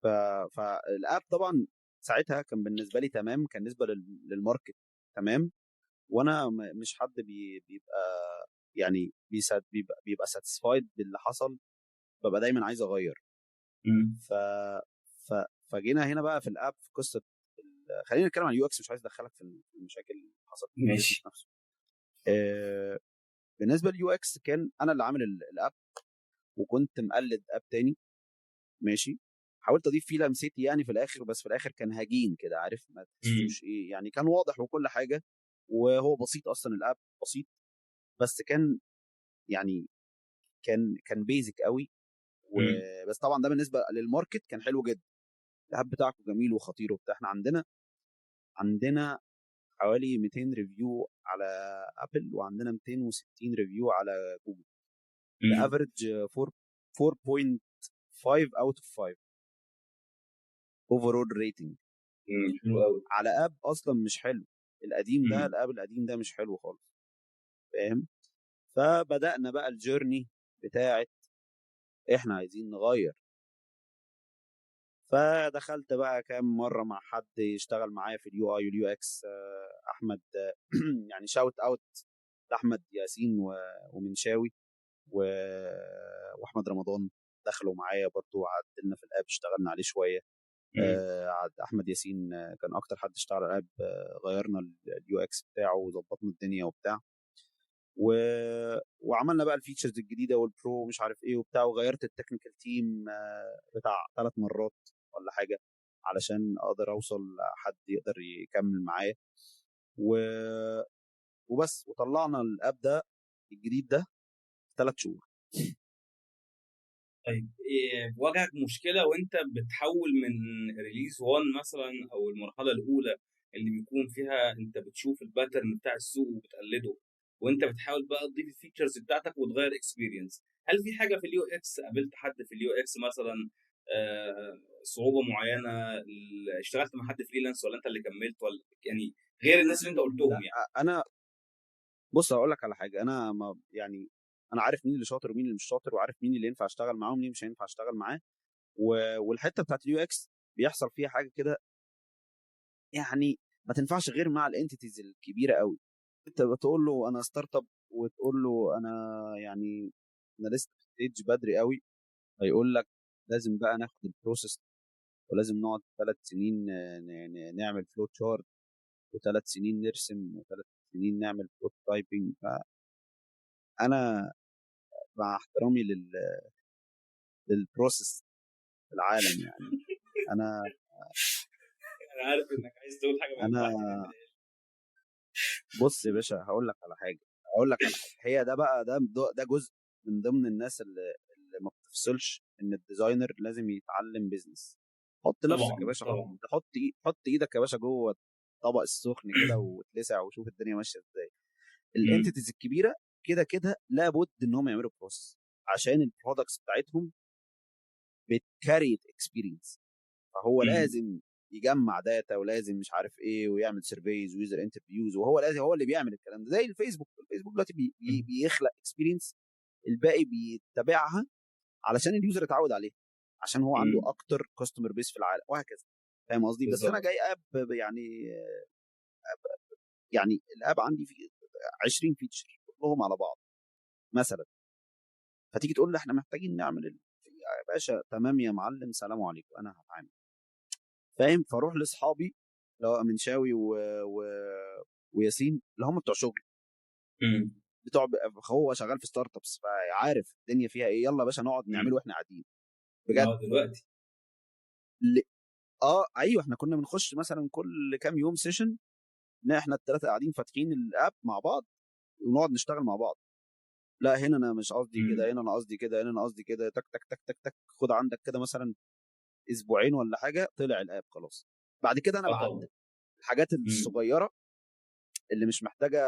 فال app طبعا ساعتها كان بالنسبة لي تمام، كان بالنسبة لل market تمام، وانا مش حد بيبقى يعني بيبقى satisfied باللي حصل، ببقى دايما عايز اغير. ف ف فجينا هنا بقى في ال app في قصة خلينا نتكلم عن ال UX، مش عايز ادخلك في المشاكل اللي حصلت. ماشي. نفسه. بالنسبة لل UX كان انا اللي عامل ال app، وكنت مقلد app تاني، ماشي. حاولت اضيف فيه لمستي يعني في الاخر، بس في الاخر كان هجين كده، عارف، ما تحسوش ايه يعني، كان واضح وكل حاجة، وهو بسيط اصلا، ال app بسيط، بس كان يعني كان basic قوي. بس طبعا ده بالنسبة لل market كان حلو جدا، ال app بتاعكم جميل وخطير وبتاع. احنا عندنا حوالي 200 review على Apple، وعندنا 260 review على جوجل. ال average 4.5 out of 5 overall rating. حلو قوي. على app اصلا مش حلو، القديم ده، ال app القديم ده مش حلو خالص، فاهم؟ فبدأنا بقى ال journey بتاعت احنا عايزين نغير. فدخلت بقى كام مرة مع حد يشتغل معايا في ال UI وال UX، احمد يعني shout out لاحمد ياسين ومنشاوي واحمد رمضان، دخلوا معايا برضو، عدلنا في ال app، اشتغلنا عليه شوية. احمد ياسين كان اكتر حد اشتغل على ال app، غيرنا ال UX بتاعه وظبطنا الدنيا وبتاع، وعملنا بقى ال features الجديدة وال pro ومش عارف ايه وبتاع، وغيرت ال technical team بتاع 3 مرات ولا حاجة علشان اقدر اوصل حد يقدر يكمل معايا وبس. وطلعنا ال app ده الجديد ده 3 شهور. طيب إيه واجهك مشكلة وانت بتحول من release 1 مثلا او المرحلة الاولى اللي بيكون فيها انت بتشوف ال pattern بتاع السوق وبتقلده، وانت بتحاول بقى تضيف ال features بتاعتك وتغير experience؟ هل في حاجة في ال UX قابلت حد في ال UX مثلا صعوبة معينة؟ اشتغلت مع حد freelance ولا انت اللي كملت، ولا يعني غير الناس اللي انت قلتهم يعني؟ انا بص هقول لك على حاجة، انا ما يعني انا عارف مين اللي شاطر ومين اللي مش شاطر، وعارف مين اللي ينفع اشتغل معاه ومين مش هينفع اشتغل معاه. والحتة بتاعت ال UX بيحصل فيها حاجة كده يعني ما تنفعش غير مع ال entities الكبيرة قوي. انت بتقول له انا startup وتقول له انا يعني انا لسه في stage بدري قوي، هيقول لك لازم بقى ناخد ال process ولازم نقعد 3 سنين نعمل flow chart، و3 سنين نرسم، و3 سنين نعمل prototyping. فانا مع احترامي لل process في العالم يعني انا عارف انك عايز تقول حاجة، انا بص يا باشا هقول لك على حاجة، هي ده بقى ده جزء من ضمن الناس اللي ما بتفصلش ان ال designer لازم يتعلم business. حط نفسك يا باشا، حط ايدك يا باشا جوه الطبق السخن كده وتلسع وشوف الدنيا ماشية ازاي. ال entities الكبيرة كده كده لابد انهم يعملوا process عشان ال products بتاعتهم بت create experience، فهو لازم يجمع data ولازم مش عارف ايه ويعمل surveys و user interviews، وهو لازم هو اللي بيعمل الكلام ده. زي الفيسبوك دلوقتي بيخلق experience، الباقي بيتبعها علشان ال user يتعود عليه، عشان هو عنده اكتر customer base في العالم وهكذا. فاهم قصدي؟ بس انا جاي app يعني ال app عندي في 20 feature، شغلهم على بعض مثلا. فتيجي تقول له احنا محتاجين نعمل يا باشا تمام يا معلم، سلام عليكم، انا هتعامل، فاهم؟ فاروح لاصحابي اللي هو منشاوي وياسين اللي هم بتوع شغل، بتوع هو شغال في startups فعارف الدنيا فيها ايه، يلا يا باشا نقعد نعمله واحنا قاعدين بجد دلوقتي. ايوه احنا كنا بنخش مثلا كل كام يوم session، احنا الثلاثة قاعدين فاتحين ال app مع بعض ونقعد نشتغل مع بعض. لا هنا انا مش قصدي كده، هنا انا قصدي كده، هنا انا قصدي كده، تك تك تك تك تك، خد عندك كده مثلا اسبوعين ولا حاجة، طلع ال app خلاص. بعد كده انا بعدل الحاجات الصغيرة اللي مش محتاجه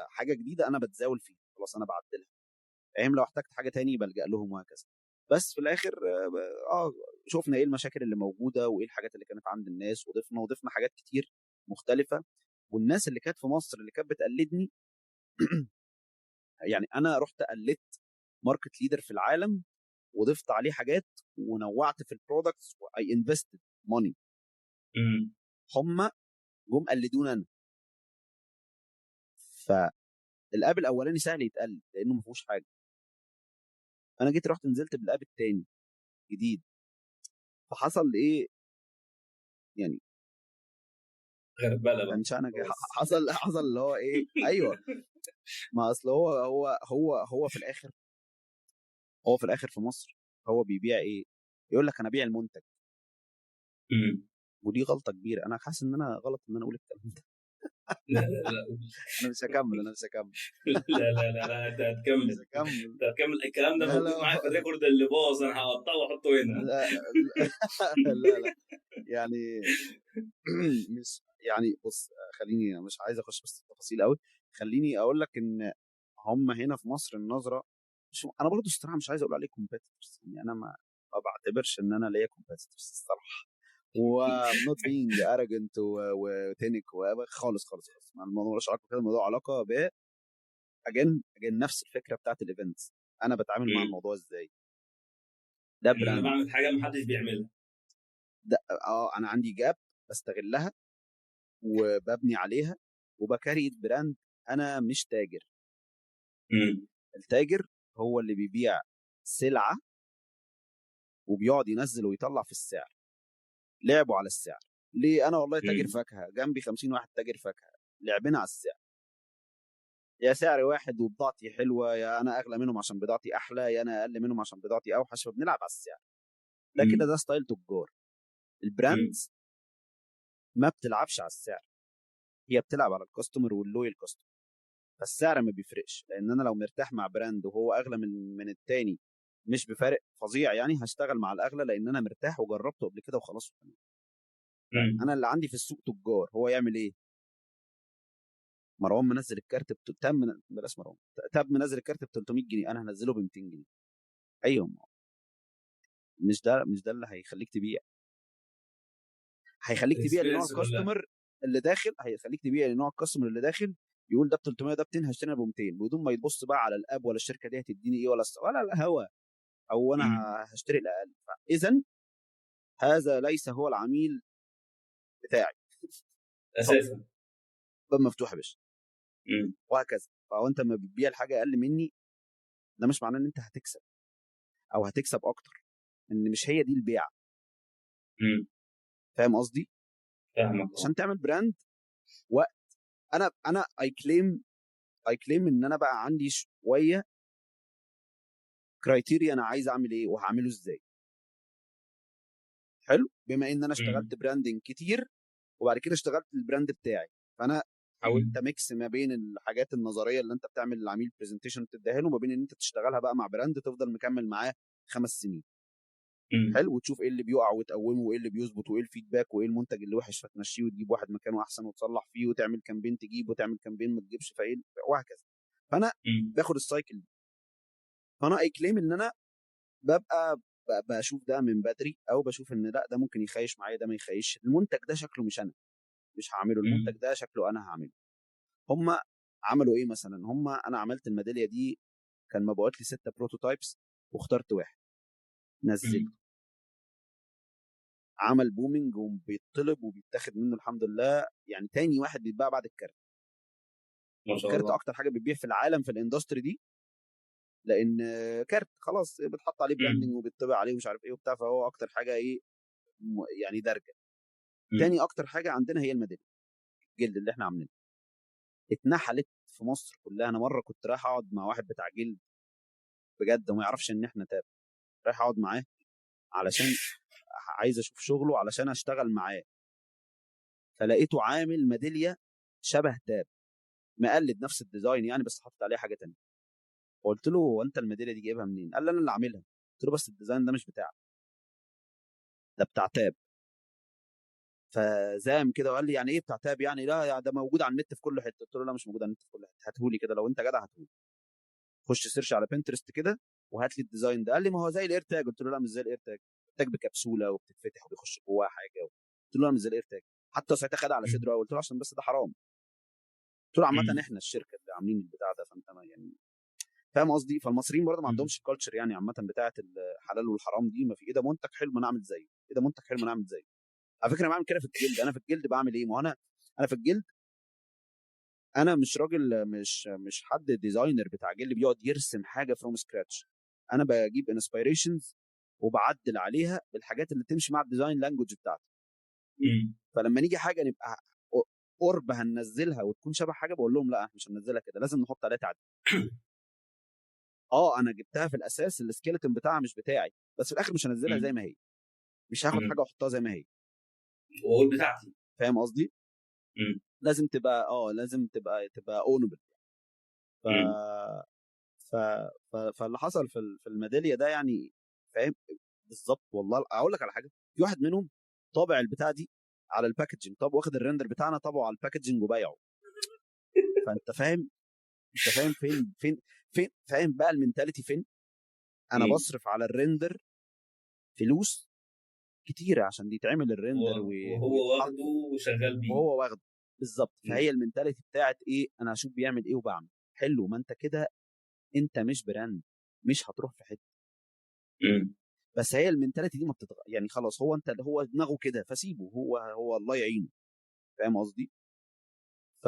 حاجة جديدة، انا بتزاول فيها خلاص، انا بعدلها، فاهم؟ لو احتجت حاجة تاني بلجأ لهم وهكذا. بس في الاخر شفنا ايه المشاكل اللي موجودة وايه الحاجات اللي كانت عند الناس، وضفنا حاجات كتير مختلفة. والناس اللي كانت في مصر اللي كانت بتقلدني يعني انا رحت قلدت market leader في العالم وضفت عليه حاجات ونوعت في ال products و I invested money. هم جم قلدونا انا. فال app الاولاني سهل يتقلد لانه ما فيهوش حاجة. انا جيت رحت نزلت بال app الثاني جديد، فحصل ايه يعني غربله بقى. حصل اللي هو ايه، ايوه ما اصل هو هو هو هو في الاخر، هو في الاخر في مصر هو بيبيع ايه؟ يقول لك انا بيع المنتج. ودي غلطه كبيرة، انا حاسس ان انا غلط ان انا اقول الكلام ده. لا لا لا انا مش هكمل، انا مش هكمل. لا لا لا لا، انت هتكمل، انت هتكمل. الكلام ده موجود معايا في ال record اللي باظ، انا هقطعه واحطه هنا. لا لا لا يعني مش يعني بص، خليني مش عايز اخش بس التفاصيل قوي. خليني اقول لك ان هم هنا في مصر النظرة مش، انا برضو الصراحة مش عايز اقول عليه competitors، يعني انا ما بعتبرش ان انا ليا competitors الصراحة، و not being arrogant وتنك خالص خالص خالص. الموضوع ملوش علاقة كده، الموضوع علاقة ب again نفس الفكرة بتاعت ال events. انا بتعامل مع الموضوع ازاي؟ ده brand، انا بعمل حاجة ما حدش بيعملها، ده انا عندي gap بستغلها وببني عليها وب create brand. انا مش تاجر. التاجر هو اللي بيبيع سلعه وبيقعد ينزل ويطلع في السعر، لعبوا على السعر. ليه؟ انا والله تاجر فاكهة، جنبي 50 واحد تاجر فاكهة، لعبنا على السعر، يا سعر واحد وبضاعتي حلوة، يا انا اغلى منهم عشان بضاعتي احلى، يا انا اقل منهم عشان بضاعتي اوحش، فبنلعب على السعر. ده كده ده style تجار. ال brands ما بتلعبش على السعر، هي بتلعب على ال customer وال loyal customer. فالسعر ما بيفرقش، لان انا لو مرتاح مع brand وهو اغلى من التاني مش بفارق فظيع، يعني هشتغل مع الاغلى لان انا مرتاح وجربته قبل كده وخلاص. انا اللي عندي في السوق تجار، هو يعمل ايه؟ مروان منزل الكارت بلاش مروان، تاب منزل الكارت ب 300 جنيه، انا هنزله ب 200 جنيه. ايوه، مش ده اللي هيخليك تبيع. هيخليك تبيع لنوع ال customer اللي داخل، هيخليك تبيع لنوع ال customer اللي داخل يقول ده ب 300 ده ب 200 هشتري ب 200، بدون ما يبص بقى على ال app ولا الشركة دي هتديني ايه ولا الهوا، او انا هشتري الاقل. اذا هذا ليس هو العميل بتاعي اساسا. باب مفتوح يا باشا، وهكذا. فهو انت ما بتبيع الحاجة اقل مني، ده مش معناه ان انت هتكسب او هتكسب اكتر، ان مش هي دي البيعة. فاهم قصدي؟ فاهمك. عشان تعمل brand وقت، انا I claim ان انا بقى عندي شوية criteria، انا عايز اعمل ايه وهعمله ازاي. حلو، بما ان انا اشتغلت branding كتير وبعد كده اشتغلت ال brand بتاعي، فانا حاولت mix ما بين الحاجات النظرية اللي انت بتعمل للعميل presentation تديها له، وما بين ان انت تشتغلها بقى مع brand تفضل مكمل معاه 5 سنين. حلو، وتشوف ايه اللي بيقع وتقومه، وايه اللي بيظبط، وايه ال feedback، وايه المنتج اللي وحش فتمشيه وتجيب واحد مكانه احسن وتصلح فيه، وتعمل campaign تجيب، وتعمل campaign ما تجيبش، فايه وهكذا. فانا باخد ال cycle دي. فانا I claim ان انا ببقى بشوف ده من بدري، او بشوف ان لا ده ممكن يخيش معايا، ده ما يخيش، المنتج ده شكله مش انا مش هعمله، المنتج ده شكله انا هعمله. هم عملوا ايه مثلا؟ هم انا عملت الميداليه دي كان مبعوت لي 6 prototypes واخترت واحد نزلته، عمل booming وبيطلب وبيتاخد منه الحمد لله، يعني تاني واحد بيتباع بعد الكارت. ما شاء كارت الله. اكتر حاجة بتبيع في العالم في ال industry دي، لان كارت خلاص بتحط عليه branding وبيطبع عليه ومش عارف ايه وبتاع، فهو اكتر حاجة ايه يعني درجه. تاني اكتر حاجة عندنا هي الميداليه الجلد اللي احنا عاملينها، اتنحلت في مصر كلها. انا مرة كنت رايح اقعد مع واحد بتاع جلد بجد وما يعرفش ان احنا تاب، رايح اقعد معاه علشان عايز اشوف شغله علشان اشتغل معاه، فلقيته عامل ميدالية شبه تاب، مقلد نفس ال design يعني بس حاطط عليها حاجة تانية. فقلت له هو انت الميداليه دي جايبها منين؟ قال لي انا اللي عاملها. قلت له بس ال design ده مش بتاعك، ده بتاع تاب. فزام كده وقال لي يعني ايه بتاع تاب يعني؟ لا ده موجود على النت في كل حتة. قلت له لا مش موجود على النت في كل حتة، هاتهولي كده لو انت جدع هاتهولي، خش search على بنترست كده وهات لي ال design ده. قال لي ما هو زي ال AirTag. قلت له لا مش زي ال AirTag، tag بكبسوله وبتتفتح وبيخش جواها حاجة. قلت له لا مش زي ال AirTag. حتى ساعتها خد على صدره، قلت له عشان بس ده حرام. قلت له عامة احنا الشركة اللي عاملين البتاع ده، فانت يعني فاهم قصدي. فالمصريين برضه ما عندهمش ال culture يعني عامة بتاعه الحلال والحرام دي، ما في ايه ده منتج حلو ما نعمل زيه، ايه ده منتج حلو ما نعمل زيه. على فكرة انا بعمل كده في الجلد. انا في الجلد بعمل ايه؟ ما انا في الجلد انا مش راجل، مش حد designer بتاع جلد بيقعد يرسم حاجة from scratch. انا بجيب inspirations وبعدل عليها بالحاجات اللي تمشي مع ال design language بتاعتي. فلما نيجي حاجة نبقى قرب هننزلها وتكون شبه حاجة، بقول لهم لا احنا مش هننزلها كده، لازم نحط عليها تعديل. انا جبتها في الاساس ال skeleton بتاعها مش بتاعي، بس في الاخر مش هنزلها زي ما هي، مش هاخد حاجة واحطها زي ما هي واقول بتاعتي. فاهم قصدي؟ لازم تبقى لازم تبقى ownable. ف... ف... فاللي حصل في الميداليه ده يعني فاهم بالظبط. والله اقول لك على حاجة، في واحد منهم طابع البتاع دي على ال packaging، طب واخد ال render بتاعنا طبعه على ال packaging وبايعه. فانت فاهم، انت فاهم فين فين فين، فاهم بقى ال mentality فين. انا بصرف على ال render فلوس كتيرة عشان دي يتعمل ال render وهو واخده وشغال بيه، وهو واخده بالظبط. فهي ال mentality بتاعت ايه، انا هشوف بيعمل ايه وبعمل حلو. ما انت كده انت مش brand، مش هتروح في حتة. بس هي ال mentality دي ما بتتغير يعني، خلاص هو انت هو دماغه كده فسيبه، هو الله يعينه. فاهم قصدي؟ ف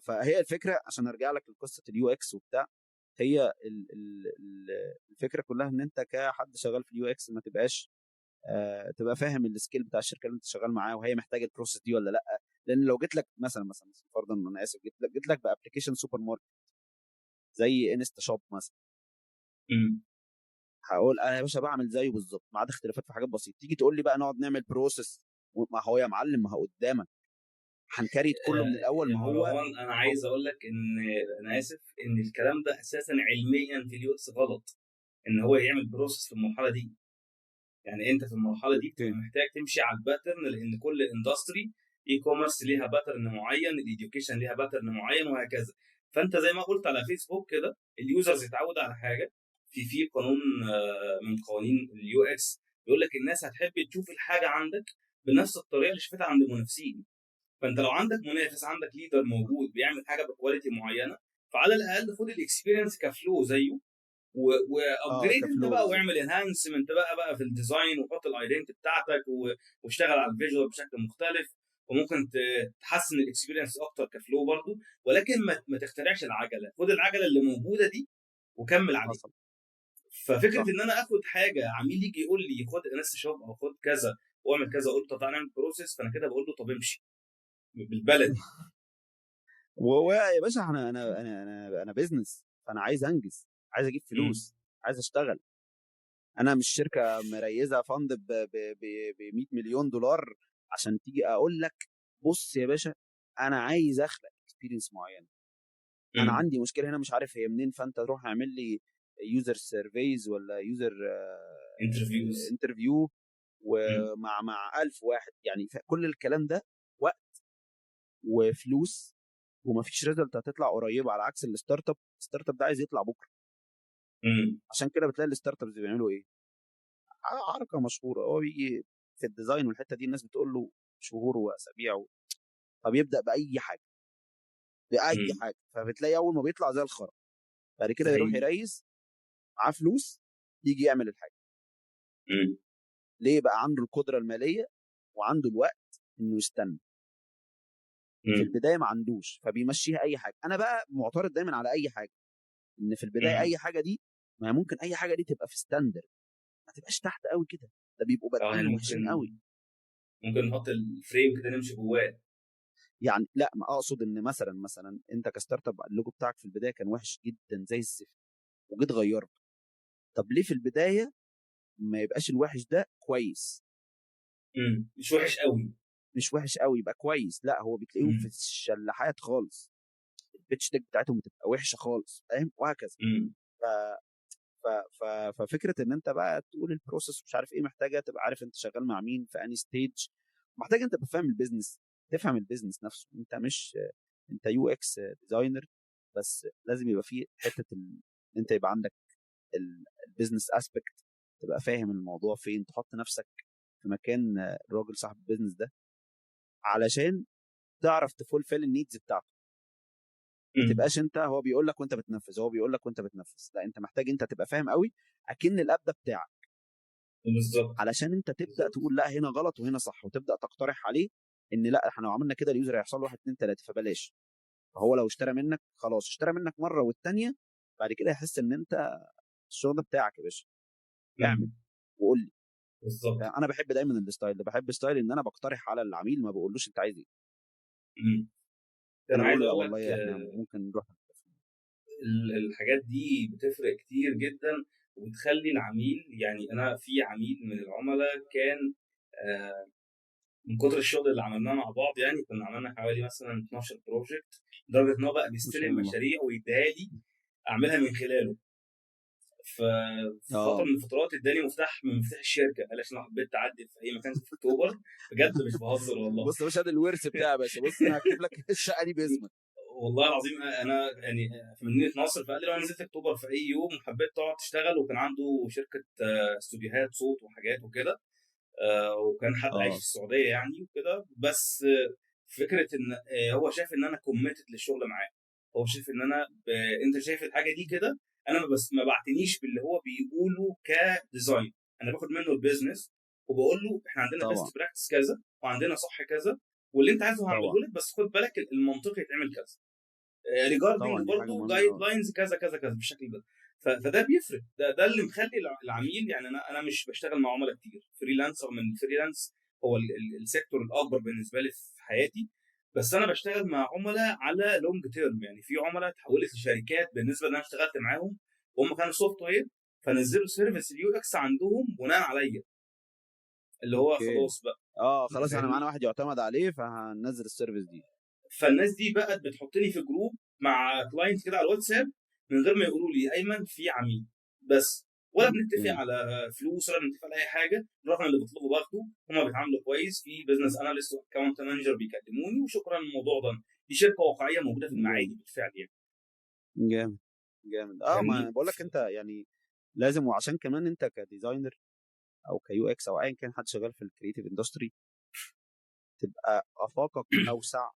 فهي الفكرة، عشان ارجع لك لقصة ال UX وبتاع، هي الفكرة كلها ان انت كحد شغال في ال UX ما تبقاش تبقى فاهم ال scale بتاع الشركة اللي انت شغال معاه، وهي محتاجه ال process دي ولا لا. لان لو جيت لك مثلا فرضا، انا اسف، جيت لك ب application سوبر ماركت زي انستا شوب مثلا، هقول انا يا باشا بعمل زيه بالظبط ما عدا اختلافات في حاجات بسيطة. تيجي تقول لي بقى نقعد نعمل process، ما هو يا معلم ما هو قدامك هن create كله من الاول. ما هو انا عايز اقول لك ان انا اسف ان الكلام ده اساسا علميا في ال UX غلط، ان هو يعمل process في المرحلة دي. يعني انت في المرحلة دي محتاج تمشي على ال pattern، لان كل industry e-commerce ليها pattern معين، ال education ليها pattern معين، وهكذا. فانت زي ما قلت على فيسبوك كده، ال users يتعود على حاجة. في قانون من قوانين ال UX بيقول لك الناس هتحب تشوف الحاجة عندك بنفس الطريقة اللي شافتها عند المنافسين. فانت لو عندك منافس، عندك leader موجود بيعمل حاجة ب quality معينة، فعلى الاقل خد ال experience ك flow زيه و upgrade انت بقى، واعمل enhancement بقى في ال design، وحط ال identity بتاعتك، واشتغل على ال visual بشكل مختلف، وممكن تحسن ال experience اكتر ك flow برضو. ولكن ما تخترعش العجلة، خد العجلة اللي موجودة دي وكمل عليها. ففكره ان انا اخد حاجة عميل يجي يقول لي خد انستا شوب او خد كذا واعمل كذا، اقول له طب تعالى نعمل process، فانا كده بقول له طب امشي بالبلد. وهو يا باشا انا انا انا انا business، فانا عايز انجز، عايز اجيب فلوس، عايز اشتغل. انا مش شركة مريزه fund ب 100 مليون دولار عشان تيجي اقول لك بص يا باشا انا عايز اخلق experience معينة، انا عندي مشكلة هنا مش عارف هي منين، فانت تروح اعمل لي user surveys ولا user interview ومع 1000 واحد. يعني كل الكلام ده وقت وفلوس ومفيش result هتطلع قريبه، على عكس ال startup. ال startup ده عايز يطلع بكره. عشان كده بتلاقي ال startups بيعملوا ايه، حركة مشهورة، هو بيجي في ال design والحتة دي الناس بتقول له شهور واسابيع، فبيبدا باي حاجة باي حاجة، فبتلاقي اول ما بيطلع زي الخرا، بعد كده يروح ي raise معاه فلوس يجي يعمل الحاجة. ليه بقى؟ عنده القدرة المالية وعنده الوقت انه يستنى. في البداية ما عندوش، فبيمشيها اي حاجة. انا بقى معترض دايما على اي حاجة، ان في البداية اي حاجة دي، ما ممكن اي حاجة دي تبقى في standard، ما تبقاش تحت قوي كده، ده بيبقوا بادئين يعني وحشين قوي. ممكن نحط ال frame كده نمشي جواه يعني. لا، ما اقصد ان مثلا انت ك startup ال logo بتاعك في البداية كان وحش جدا زي الزفت، وجيت غيرته. طب ليه في البداية ما يبقاش الوحش ده كويس؟ مش وحش قوي، مش وحش قوي يبقى كويس. لا، هو بتلاقيهم في الشلاحات خالص، ال pitch deck بتاعتهم بتبقى وحشة خالص، فاهم؟ وهكذا. ف ف ف ففكره ان انت بقى تقول ال process مش عارف ايه، محتاجه تبقى عارف انت شغال مع مين في انهي stage، محتاج انت تبقى فاهم ال business، تفهم ال business نفسه. انت مش انت UX designer بس، لازم يبقى فيه حتة انت يبقى عندك ال business aspect، تبقى فاهم الموضوع فين، تحط نفسك في مكان الراجل صاحب ال business ده علشان تعرف ت fulfill ال needs بتاعته. ما تبقاش انت هو بيقول لك وانت بتنفذ، هو بيقول لك وانت بتنفذ. لا، انت محتاج انت تبقى فاهم قوي اكن ال app ده بتاعك بالظبط، علشان انت تبدا تقول لا هنا غلط وهنا صح، وتبدا تقترح عليه ان لا احنا لو عملنا كده ال user هيحصل له 1 2 3 فبلاش. فهو لو اشترى منك خلاص، اشترى منك مرة والثانية بعد كده يحس ان انت الشغل ده بتاعك يا باشا، اعمل وقول لي. بالظبط. انا بحب دايما ال style ده، بحب style ان انا بقترح على العميل، ما بقولوش انت عايز ايه. انا عايز اقول لك والله احنا ممكن نروح. الحاجات دي بتفرق كتير جدا وبتخلي العميل، يعني انا في عميل من العملاء كان من كتر الشغل اللي عملناه مع بعض، يعني كنا عملنا حوالي مثلا 12 project، لدرجة ان هو بقى بيستلم مشاريع ويديها لي اعملها من خلاله. ففي فترة من الفترات اداني مفتاح من مفتاح الشركة، قال عشان لو حبيت تعدي في اي مكان في اكتوبر. بجد مش بهزر والله. بص يا باشا، ده الورث بتاعي يا باشا، بص انا هكتب لك الشقة دي باسمك والله العظيم. انا يعني في مدينة نصر، فقال لي لو انا نزلت اكتوبر في اي يوم وحبيت تقعد تشتغل، وكان عنده شركة استوديوهات صوت وحاجات وكده، وكان حد عايش في السعودية يعني وكده. بس فكرة ان هو شايف ان انا committed للشغل معاه، هو شايف ان انا انت شايف الحاجة دي كده، انا بس ما بعتنيش باللي هو بيقوله ك design، انا باخد منه ال business وبقول له احنا عندنا best practice كذا وعندنا صح كذا، واللي انت عايزه هعمله لك، بس خد بالك المنطقي يتعمل كذا، regarding برضه guidelines كذا كذا كذا بالشكل ده. فده بيفرق، ده اللي مخلي العميل. يعني انا مش بشتغل مع عملاء كتير، freelancer من freelance هو ال sector الاكبر بالنسبة لي في حياتي، بس انا بشتغل مع عملاء على long term. يعني في عملاء تحولت لشركات بالنسبة ان انا اشتغلت معاهم وهم كانوا software، فنزلوا service ال UX عندهم بناء عليا، اللي هو خلاص بقى خلاص انا معانا واحد يعتمد عليه فهننزل ال service دي. فالناس دي بقت بتحطني في group مع client كده على الواتساب من غير ما يقولوا لي ايمن في عميل بس، ولا بنتفق على فلوس ولا بنتفق على اي حاجة. الرقم اللي بطلبه باخده، هما بيتعاملوا كويس، في business analyst و account manager بيكلموني وشكرا. الموضوع ده دي شركة واقعية موجودة في المعادي بالفعل يعني. جامد جامد. ما بقول لك انت يعني لازم، وعشان كمان انت ك designer او ك UX او ايا كان حد شغال في ال creative industry، تبقى افاقك اوسع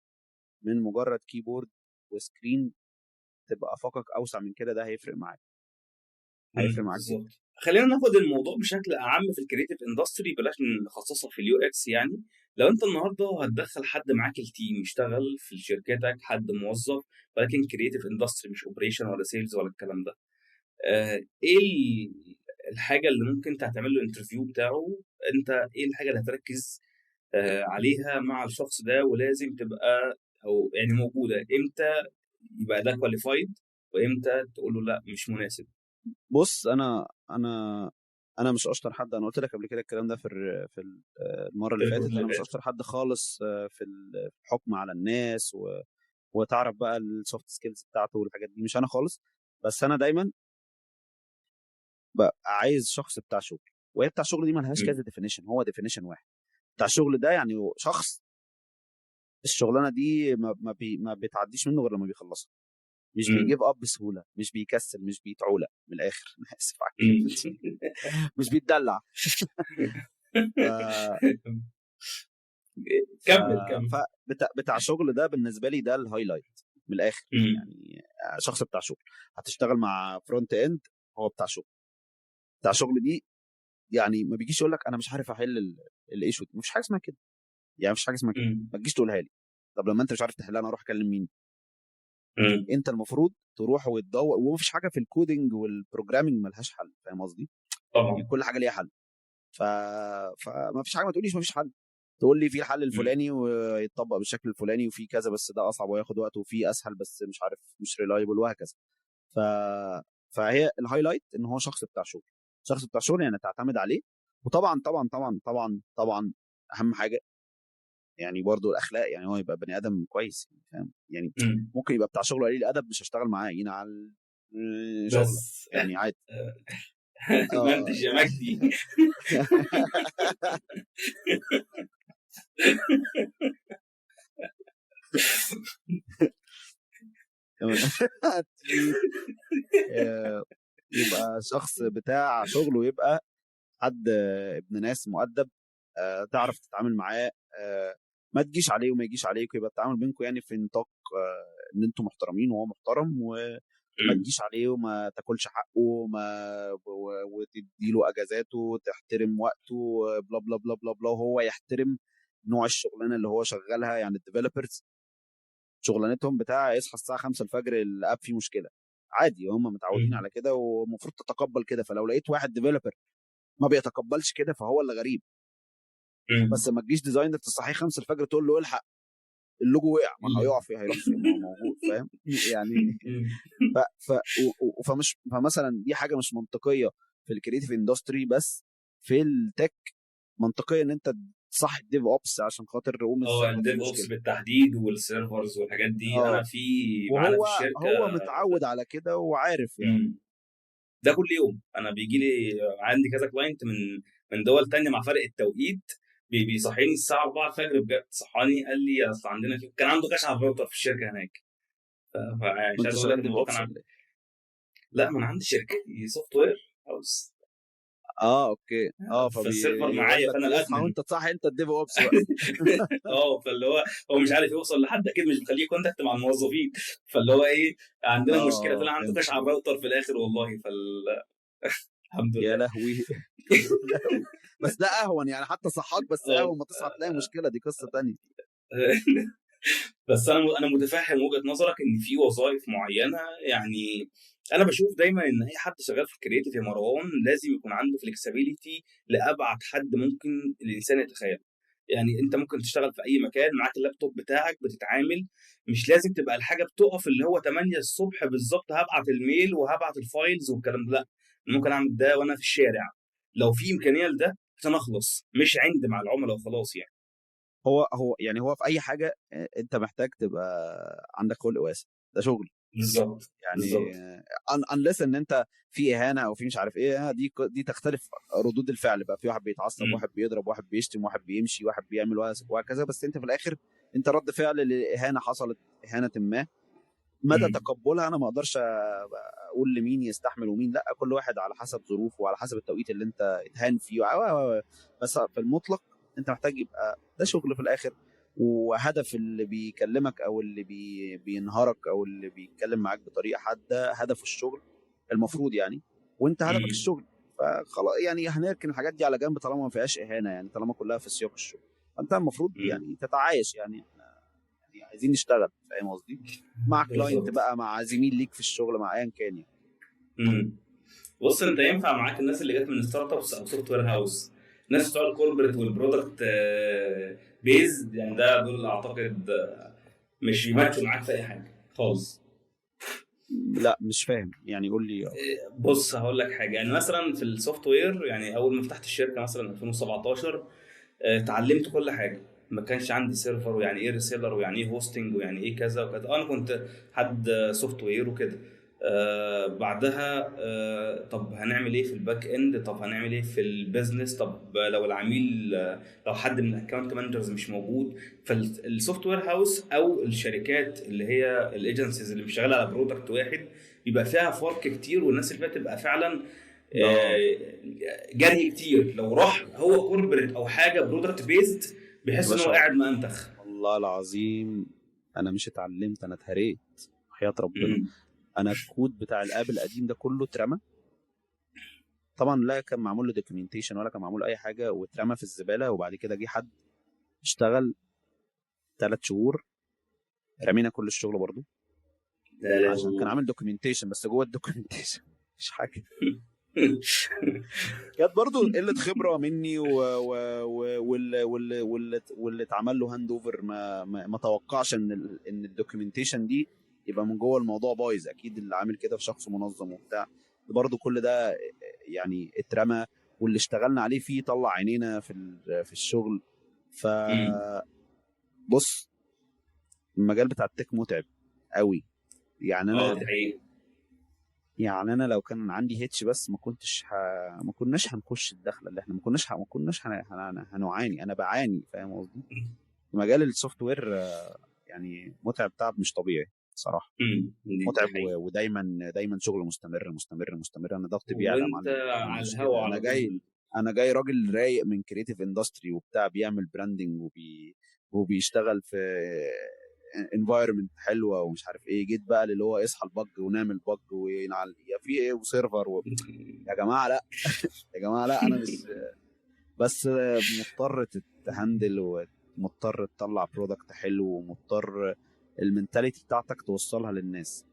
من مجرد keyboard و screen، تبقى افاقك اوسع من كده. ده هيفرق معاك، هيفرق معاك جدا. خلينا ناخد الموضوع بشكل اعم في ال creative industry، بلاش نخصصها في ال UX. يعني لو انت النهارده هتدخل حد معاك ال team يشتغل في شركتك، حد موظف ولكن creative industry، مش operation ولا sales ولا الكلام ده، ايه الحاجة اللي ممكن انت هتعمل له interview بتاعه؟ انت ايه الحاجة اللي هتركز عليها مع الشخص ده، ولازم تبقى او يعني موجودة امتى يبقى ده qualified، وامتى تقول له لا مش مناسب؟ بص، انا مش اشطر حد، انا قلت لك قبل كده الكلام ده في المرة اللي فاتت، انا مش اشطر حد خالص في الحكم على الناس وتعرف بقى ال soft skills بتاعته والحاجات دي، مش انا خالص. بس انا دايما بقى عايز شخص بتاع شغل، وهي بتاع شغل دي مالهاش كذا definition، هو definition واحد. بتاع شغل ده يعني شخص الشغلانة دي ما بتعديش منه غير لما بيخلصها، مش بي give up بسهولة، مش بيكسل، مش بيتعولق من الاخر، انا اسف على الكلمة، مش بيتدلع. كمل. بتاع شغل ده بالنسبة لي ده ال highlight من الاخر. يعني شخص بتاع شغل، هتشتغل مع front end هو بتاع شغل. بتاع شغل دي يعني ما بيجيش يقول لك انا مش عارف احل ال issue دي، مفيش حاجة اسمها كده، يعني مفيش حاجة اسمها كده، ما تجيش تقولها لي. طب لما انت مش عارف تحلها انا اروح اكلم مين؟ انت المفروض تروح وتدور، ومفيش حاجة في ال coding وال programming ملهاش حل، فاهم قصدي؟ طبعا يعني كل حاجة ليها حل. فما فيش حاجة ما تقوليش ما فيش حل، تقول لي في الحل الفلاني ويتطبق بالشكل الفلاني، وفي كذا بس ده اصعب وياخد وقت، وفي اسهل بس مش عارف مش reliable وهكذا. فهي ال highlight ان هو شخص بتاع شغل، شخص بتاع شغل يعني تعتمد عليه. وطبعا طبعا طبعا طبعا طبعا اهم حاجة يعني برضو الاخلاق، يعني هو يبقى بني ادم كويس، فاهم يعني؟ ممكن يبقى بتاع شغل قليل الادب مش هشتغل معاه، ينعل شغله يعني عادي. ما انتش يا مجدي. يبقى شخص بتاع شغله، يبقى حد ابن ناس مؤدب، تعرف تتعامل معاه، ما تجيش عليه وما يجيش عليك، ويبقى التعامل بينكم يعني في نطاق ان انتم محترمين وهو محترم، وما تجيش عليه وما تاكلش حقه وتديله اجازاته وتحترم وقته، blah blah blah blah blah، وهو يحترم نوع الشغلانة اللي هو شغالها. يعني ال developers شغلانتهم بتاع يصحى الساعة 5 الفجر ال app فيه مشكلة، عادي هم متعودين على كده ومفروض تتقبل كده. فلو لقيت واحد developer ما بيتقبلش كده فهو اللي غريب. بس ما تجيش designer تصحيه 5 الفجر تقول له الحق اللوجو وقع، ما هيقع فيه، هيروح فين، ما هو موجود، فاهم يعني؟ فمش فمثلا دي حاجة مش منطقية في ال creative industry، بس في ال tech منطقية ان انت تصحي ال DevOps عشان خاطر قوم ال DevOps بالتحديد وال servers والحاجات دي. انا في معانا في الشركة هو متعود على كده وعارف يعني. ده كل يوم انا بيجي لي عندي كذا client من دول تانية مع فرق التوقيت، بيصحيني الساعة 4 الفجر بجد، صحاني قال لي اصل عندنا كان عنده كشف على الراوتر في الشركة هناك. فمش عايز اقول لك كان لا ما انا عندي شركة software house. okay. فال server معايا، فانا ال admin وانت تصحي انت ال DevOps بقى. فاللي هو مش عارف يوصل لحد، اكيد مش مخليه contact مع الموظفين، فاللي هو ايه عندنا مشكلة، طلع عنده crash على الراوتر في الاخر والله. الحمد لله. يا لهوي. بس ده اهون يعني، حتى صحاك بس اهون ما تصحى تلاقي مشكلة، دي قصة ثانية. بس انا متفهم وجهه نظرك ان في وظائف معينة، يعني انا بشوف دايما ان اي حد شغال في ال creative يا مروان لازم يكون عنده flexibility لابعد حد ممكن الانسان يتخيله. يعني انت ممكن تشتغل في اي مكان، معاك اللابتوب بتاعك بتتعامل، مش لازم تبقى الحاجة بتقف اللي هو 8 الصبح بالظبط هبعت ال mail وهبعت ال files والكلام ده، لا ممكن اعمل ده وانا في الشارع لو في امكانية لده عشان اخلص، مش عند مع العملاء وخلاص. يعني هو يعني هو في اي حاجة انت محتاج تبقى عندك خلق واسع، ده شغل بالظبط يعني. unless ان انت في اهانه او في مش عارف ايه، دي تختلف ردود الفعل بقى، في واحد بيتعصب، واحد بيضرب، واحد بيشتم، واحد بيمشي، واحد بيعمل وهكذا. بس انت في الاخر انت رد فعل لاهانه حصلت، اهانه ما مدى تقبلها انا ما اقدرش اقول لمين يستحمل ومين لا، كل واحد على حسب ظروفه وعلى حسب التوقيت اللي انت اتهان فيه. بس في المطلق انت محتاج يبقى ده شغل في الاخر، وهدف اللي بيكلمك او اللي بينهارك او اللي بيتكلم معاك بطريقة حادة هدفه الشغل المفروض يعني، وانت هدفك الشغل. فخلاص يعني هنركن الحاجات دي على جنب طالما ما فيهاش اهانه، يعني طالما كلها في سياق الشغل انت المفروض يعني تتعايش، يعني عايزين نشتغل، فاهم قصدي؟ مع client بقى، مع زميل ليك في الشغل، مع ايا كان يعني. بص انت ينفع معاك الناس اللي جت من startups او software house، ناس بتوع ال corporate وال product base يعني، ده دول اعتقد مش بيماتشوا معاك في اي حاجة خالص. لا مش فاهم يعني، قول لي. بص هقول لك حاجة، يعني مثلا في ال software، يعني اول ما فتحت الشركة مثلا 2017 اتعلمت كل حاجة، ما كانش عندي server، ويعني ايه reseller، ويعني ايه hosting، ويعني ايه كذا وكذا، انا كنت حد software وكده. بعدها طب هنعمل ايه في ال back end، طب هنعمل ايه في ال business، طب لو العميل لو حد من ال account managers مش موجود. فال software house او الشركات اللي هي ال agencies اللي مش شغالة على product واحد بيبقى فيها فرق كتير، والناس اللي فيها تبقى فعلا جري كتير. لو راح هو corporate او حاجة product based بيحس ان هو قاعد مأنتخ. والله العظيم انا مش اتعلمت، انا اتهريت حياة ربنا. انا الكود بتاع ال app القديم ده كله اترمى، طبعا لا كان معمول له documentation ولا كان معمول اي حاجة، واترمى في الزبالة. وبعد كده جه حد اشتغل 3 شهور رمينا كل الشغل برضو. لا لا، عشان كان عامل documentation، بس جوه ال documentation مفيش حاجه. كانت برضو قلة خبره مني واللي اتعمل له handover ما توقعش ان ال documentation دي يبقى من جوه الموضوع بايظ. اكيد اللي عامل كده في شخص منظم وبتاع، برضو كل ده يعني اترمى، واللي اشتغلنا عليه فيه طلع عينينا في الشغل. ف بص، المجال بتاع ال tech متعب قوي يعني. انا دي حقيقة. يعني انا لو كان عندي hitch بس ما كناش هنخش الدخلة اللي احنا ما كناش هنعاني. انا بعاني، فاهم قصدي؟ مجال ال software يعني متعب تعب مش طبيعي صراحه. دي متعب حقيقة. ودايما دايما شغل مستمر مستمر مستمر. انا ضغطي بيعلى يا وانت معلم. أنا على مش الهوا كده. على انا جاي طول. انا جاي راجل رايق من creative industry وبتاع، بيعمل branding وبيشتغل في environment حلوة ومش عارف ايه. جيت بقى اللي هو اصحى ال bug ونعمل bug ونعل يا في ايه و server يا جماعة لا، يا جماعة لا، انا مش بس مضطر ت handle ومضطر تطلع product حلو ومضطر ال mentality بتاعتك توصلها للناس.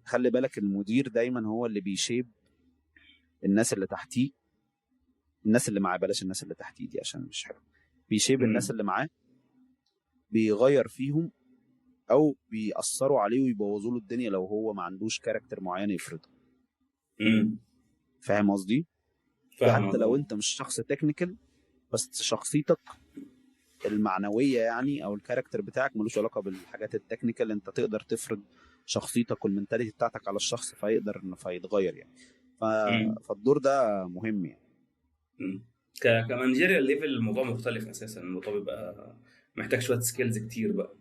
خلي بالك، المدير دايما هو اللي بي shape الناس اللي تحتيه، الناس اللي معاه، بلاش الناس اللي تحتيه دي عشان مش حلو، بي shape الناس اللي معاه، بيغير فيهم او بيأثروا عليه ويبوظوا له الدنيا لو هو ما عندوش character معين يفرضه. فاهم قصدي؟ فاهم. حتى لو انت مش شخص technical، بس شخصيتك المعنوية يعني او ال character بتاعك ملوش علاقة بالحاجات ال technical، انت تقدر تفرض شخصيتك وال mentality بتاعتك على الشخص فيقدر انه فيتغير يعني. فالدور ده مهم يعني. ك managerial level الموضوع مختلف اساسا، الموضوع بيبقى محتاج شوية skills كتير بقى.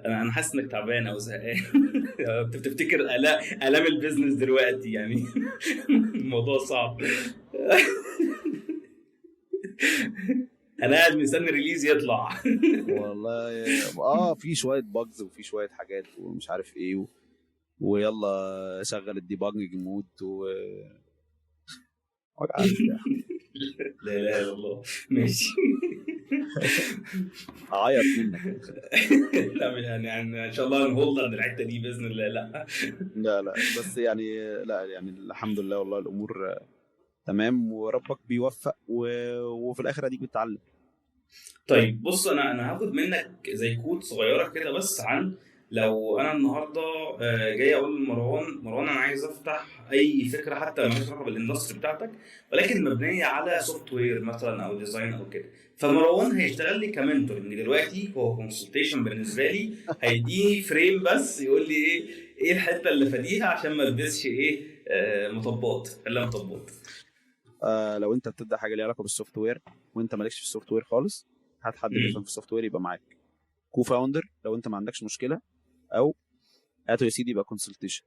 انا حاسس انك تعبان او زهقان، انت بتفتكر الام ال business دلوقتي يعني. الموضوع صعب. انا قاعد مستني release يطلع. والله في شوية bugs وفي شوية حاجات ومش عارف ايه ويلا شغل ال debugging mode و وجع. لا اله الا الله، ماشي. اعيط منك. لا يعني ان شاء الله ن hold عند الحتة دي باذن الله. لا. لا لا، بس يعني لا يعني الحمد لله والله الامور تمام وربك بيوفق وفي الاخر اديك بتتعلم. طيب بص، انا هاخد منك زي quote صغيرة كده بس عن لو انا النهارده جاي اقول لمروان، مروان انا عايز افتح اي فكرة حتى لو مالهاش علاقة بال industry بتاعتك، ولكن مبنية على software مثلا او design او كده، فمروان هيشتغل لي ك mentoring دلوقتي، هو consultation بالنسبة لي، هيديني frame بس يقول لي ايه الحتة اللي فديها عشان ما البسش ايه مطبات، خليها مطبات. لو انت بتبدا حاجة ليها علاقة بال software وانت مالكش في ال software خالص، هات حد بيفهم في ال software يبقى معاك co-founder لو انت ما عندكش مشكلة، او هاته يا سيدي يبقى consultation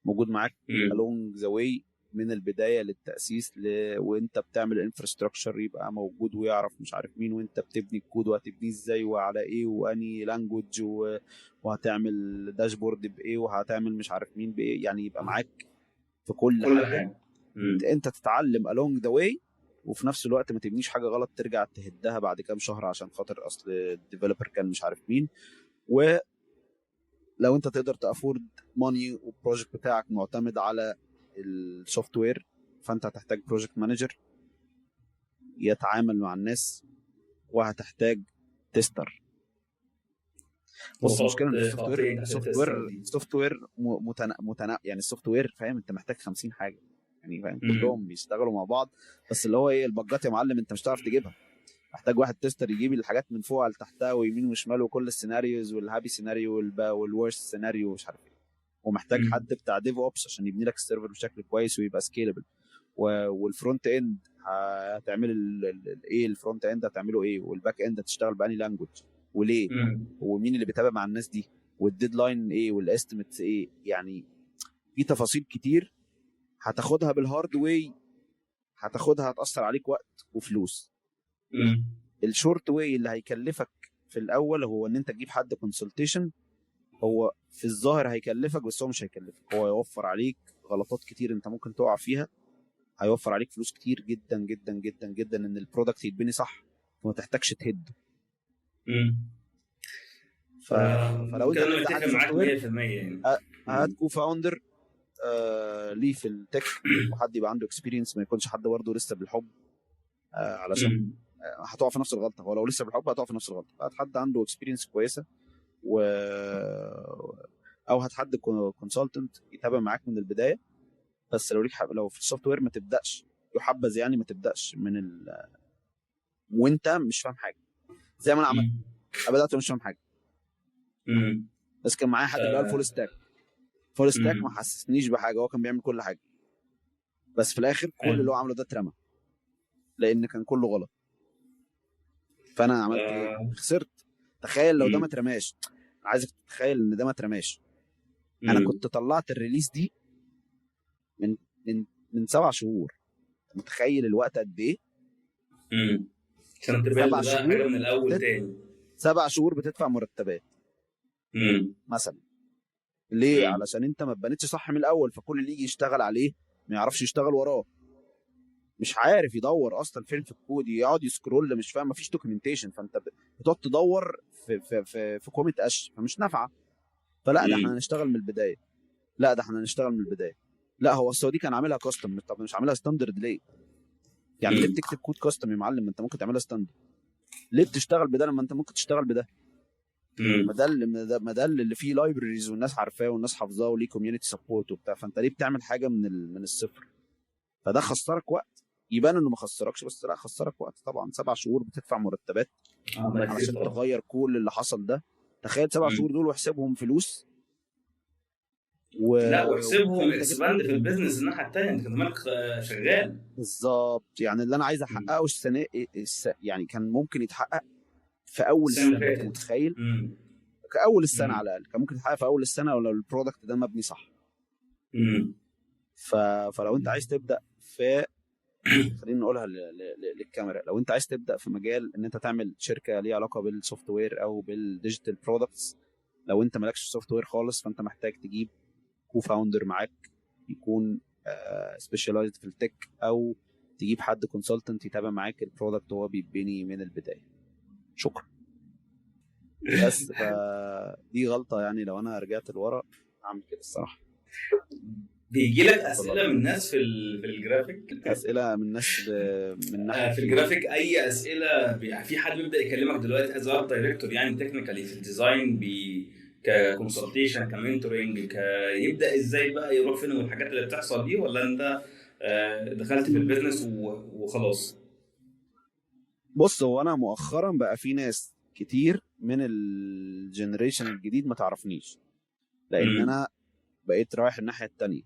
موجود معاك along the way من البداية للتاسيس وانت بتعمل infrastructure يبقى موجود ويعرف مش عارف مين، وانت بتبني الكود وهتبنيه ازاي وعلى ايه واني language وهتعمل dashboard بايه وهتعمل مش عارف مين بايه، يعني يبقى معاك في كل حاجة. انت تتعلم along the way، وفي نفس الوقت ما تبنيش حاجة غلط ترجع تهدها بعد كام شهر عشان خاطر اصل ال developer كان مش عارف مين. ولو انت تقدر ت afford money وال project بتاعك معتمد على ال software، فانت هتحتاج project manager يتعامل مع الناس، وهتحتاج tester. بص، المشكلة ان ال software يعني ال software فاهم، انت محتاج 50 حاجة يعني فاهم، كلهم بيشتغلوا مع بعض، بس اللي هو ايه ال bugات يا معلم انت مش هتعرف تجيبها. محتاج واحد tester يجيب الحاجات من فوق لتحتها ويمين وشمال وكل ال scenarios وال happy scenario وال worst scenario ومش عارف ايه، ومحتاج حد بتاع DevOps عشان يبني لك ال server بشكل كويس ويبقى scalable، وال front end هتعمل ايه، ال front end هتعمله ايه، وال back end هتشتغل باني language وليه، ومين اللي بيتابع مع الناس دي، وال deadline ايه، وال estimates ايه. يعني في تفاصيل كتير هتاخدها بال hard way، هتاخدها هتأثر عليك وقت وفلوس. ال short way اللي هيكلفك في الاول هو ان انت تجيب حد consultation، هو في الظاهر هيكلفك بس هو مش هيكلفك، هو هيوفر عليك غلطات كتير انت ممكن تقع فيها، هيوفر عليك فلوس كتير جدا جدا جدا جدا ان ال product يتبني صح وما تحتاجش تهده. فلو انت كده انا هتبدا متفق حاجة معاك soft ware 100% يعني. هات co-founder ليه في ال tech، وحد يبقى عنده experience، ما يكونش حد برضه لسه بالحب، علشان هتقع في نفس الغلطة. هو لو لسه بالحب هتقع في نفس الغلطة. هات حد عنده experience كويسة، و او هات حد consultant يتابع معاك من البداية. بس لو ليك لو في ال software ما تبداش، يحبذ يعني ما تبداش من وانت مش فاهم حاجة، زي ما انا عملت. بدات مش فاهم حاجة، بس كان معايا حد اللي هو ال full stack. full stack ما حسسنيش بحاجة، هو كان بيعمل كل حاجة، بس في الاخر كل اللي هو عمله ده اترمى لان كان كله غلط. فانا عملت ايه؟ خسرت. تخيل لو ده ما اترماش، عايزك تتخيل ان ده ما اترماش. انا كنت طلعت ال release دي من من من 7 شهور. متخيل الوقت قد ايه؟ عشان ت build 7 بقى حاجة شهور من الاول تاني. 7 شهور بتدفع مرتبات مثلا. ليه؟ علشان انت ما اتبنيتش صح من الاول، فكل اللي يجي يشتغل عليه ما يعرفش يشتغل وراه، مش عارف يدور اصلا فين في الكود، يقعد ي scroll مش فاهم، مفيش documentation، فانت بتقعد تدور في في في في كومة قش، فمش نافعة. فلا ده احنا هنشتغل من البداية، لا ده احنا هنشتغل من البداية. لا هو السعودي كان عاملها custom، طب مش عاملها standard ليه؟ يعني ليه بتكتب code custom يا معلم؟ ما انت ممكن تعملها standard. ليه بتشتغل بده لما انت ممكن تشتغل بده؟ ما ده اللي فيه libraries والناس عارفاه والناس حافظاه وليه community support وبتاع، فانت ليه بتعمل حاجة من الصفر؟ فده خسرك وقت. يبان انه ما خسركش، بس لا خسرك وقت طبعا. 7 شهور بتدفع مرتبات علشان تغير كل اللي حصل ده. تخيل 7 شهور دول واحسبهم فلوس لا واحسبهم expand في ال business الناحية الثانية، انت كان زمانك شغال. بالظبط. يعني اللي انا عايز احققه السنة يعني كان ممكن يتحقق في اول السنة، متخيل؟ كاول السنة على الاقل كان ممكن يتحقق في اول السنة لو ال product ده مبني صح. فلو انت عايز تبدا في خلينا نقولها للكاميرا، لو انت عايز تبدا في مجال ان انت تعمل شركة ليها علاقة بال software او بال digital products، لو انت مالكش software خالص فانت محتاج تجيب co-founder معاك يكون specialized في ال tech، او تجيب حد consultant يتابع معاك ال product وهو بيتبني من البداية. شكرا. بس فدي غلطه يعني، لو انا رجعت لورا اعمل كده الصراحة. بيجي لك اسئلة من الناس في الجرافيك؟ اسئلة من الناس من ناحية في الجرافيك؟ اي اسئلة؟ في حد بيبدا يكلمك دلوقتي as art director يعني technically في ال design، ك consultation، ك mentoring، يبدا ازاي بقى، يروح فين، والحاجات اللي بتحصل دي، ولا انت دخلت في ال business وخلاص؟ بص، هو انا مؤخرا بقى في ناس كتير من ال generation الجديد ما تعرفنيش، لان انا بقيت رايح الناحية التانية.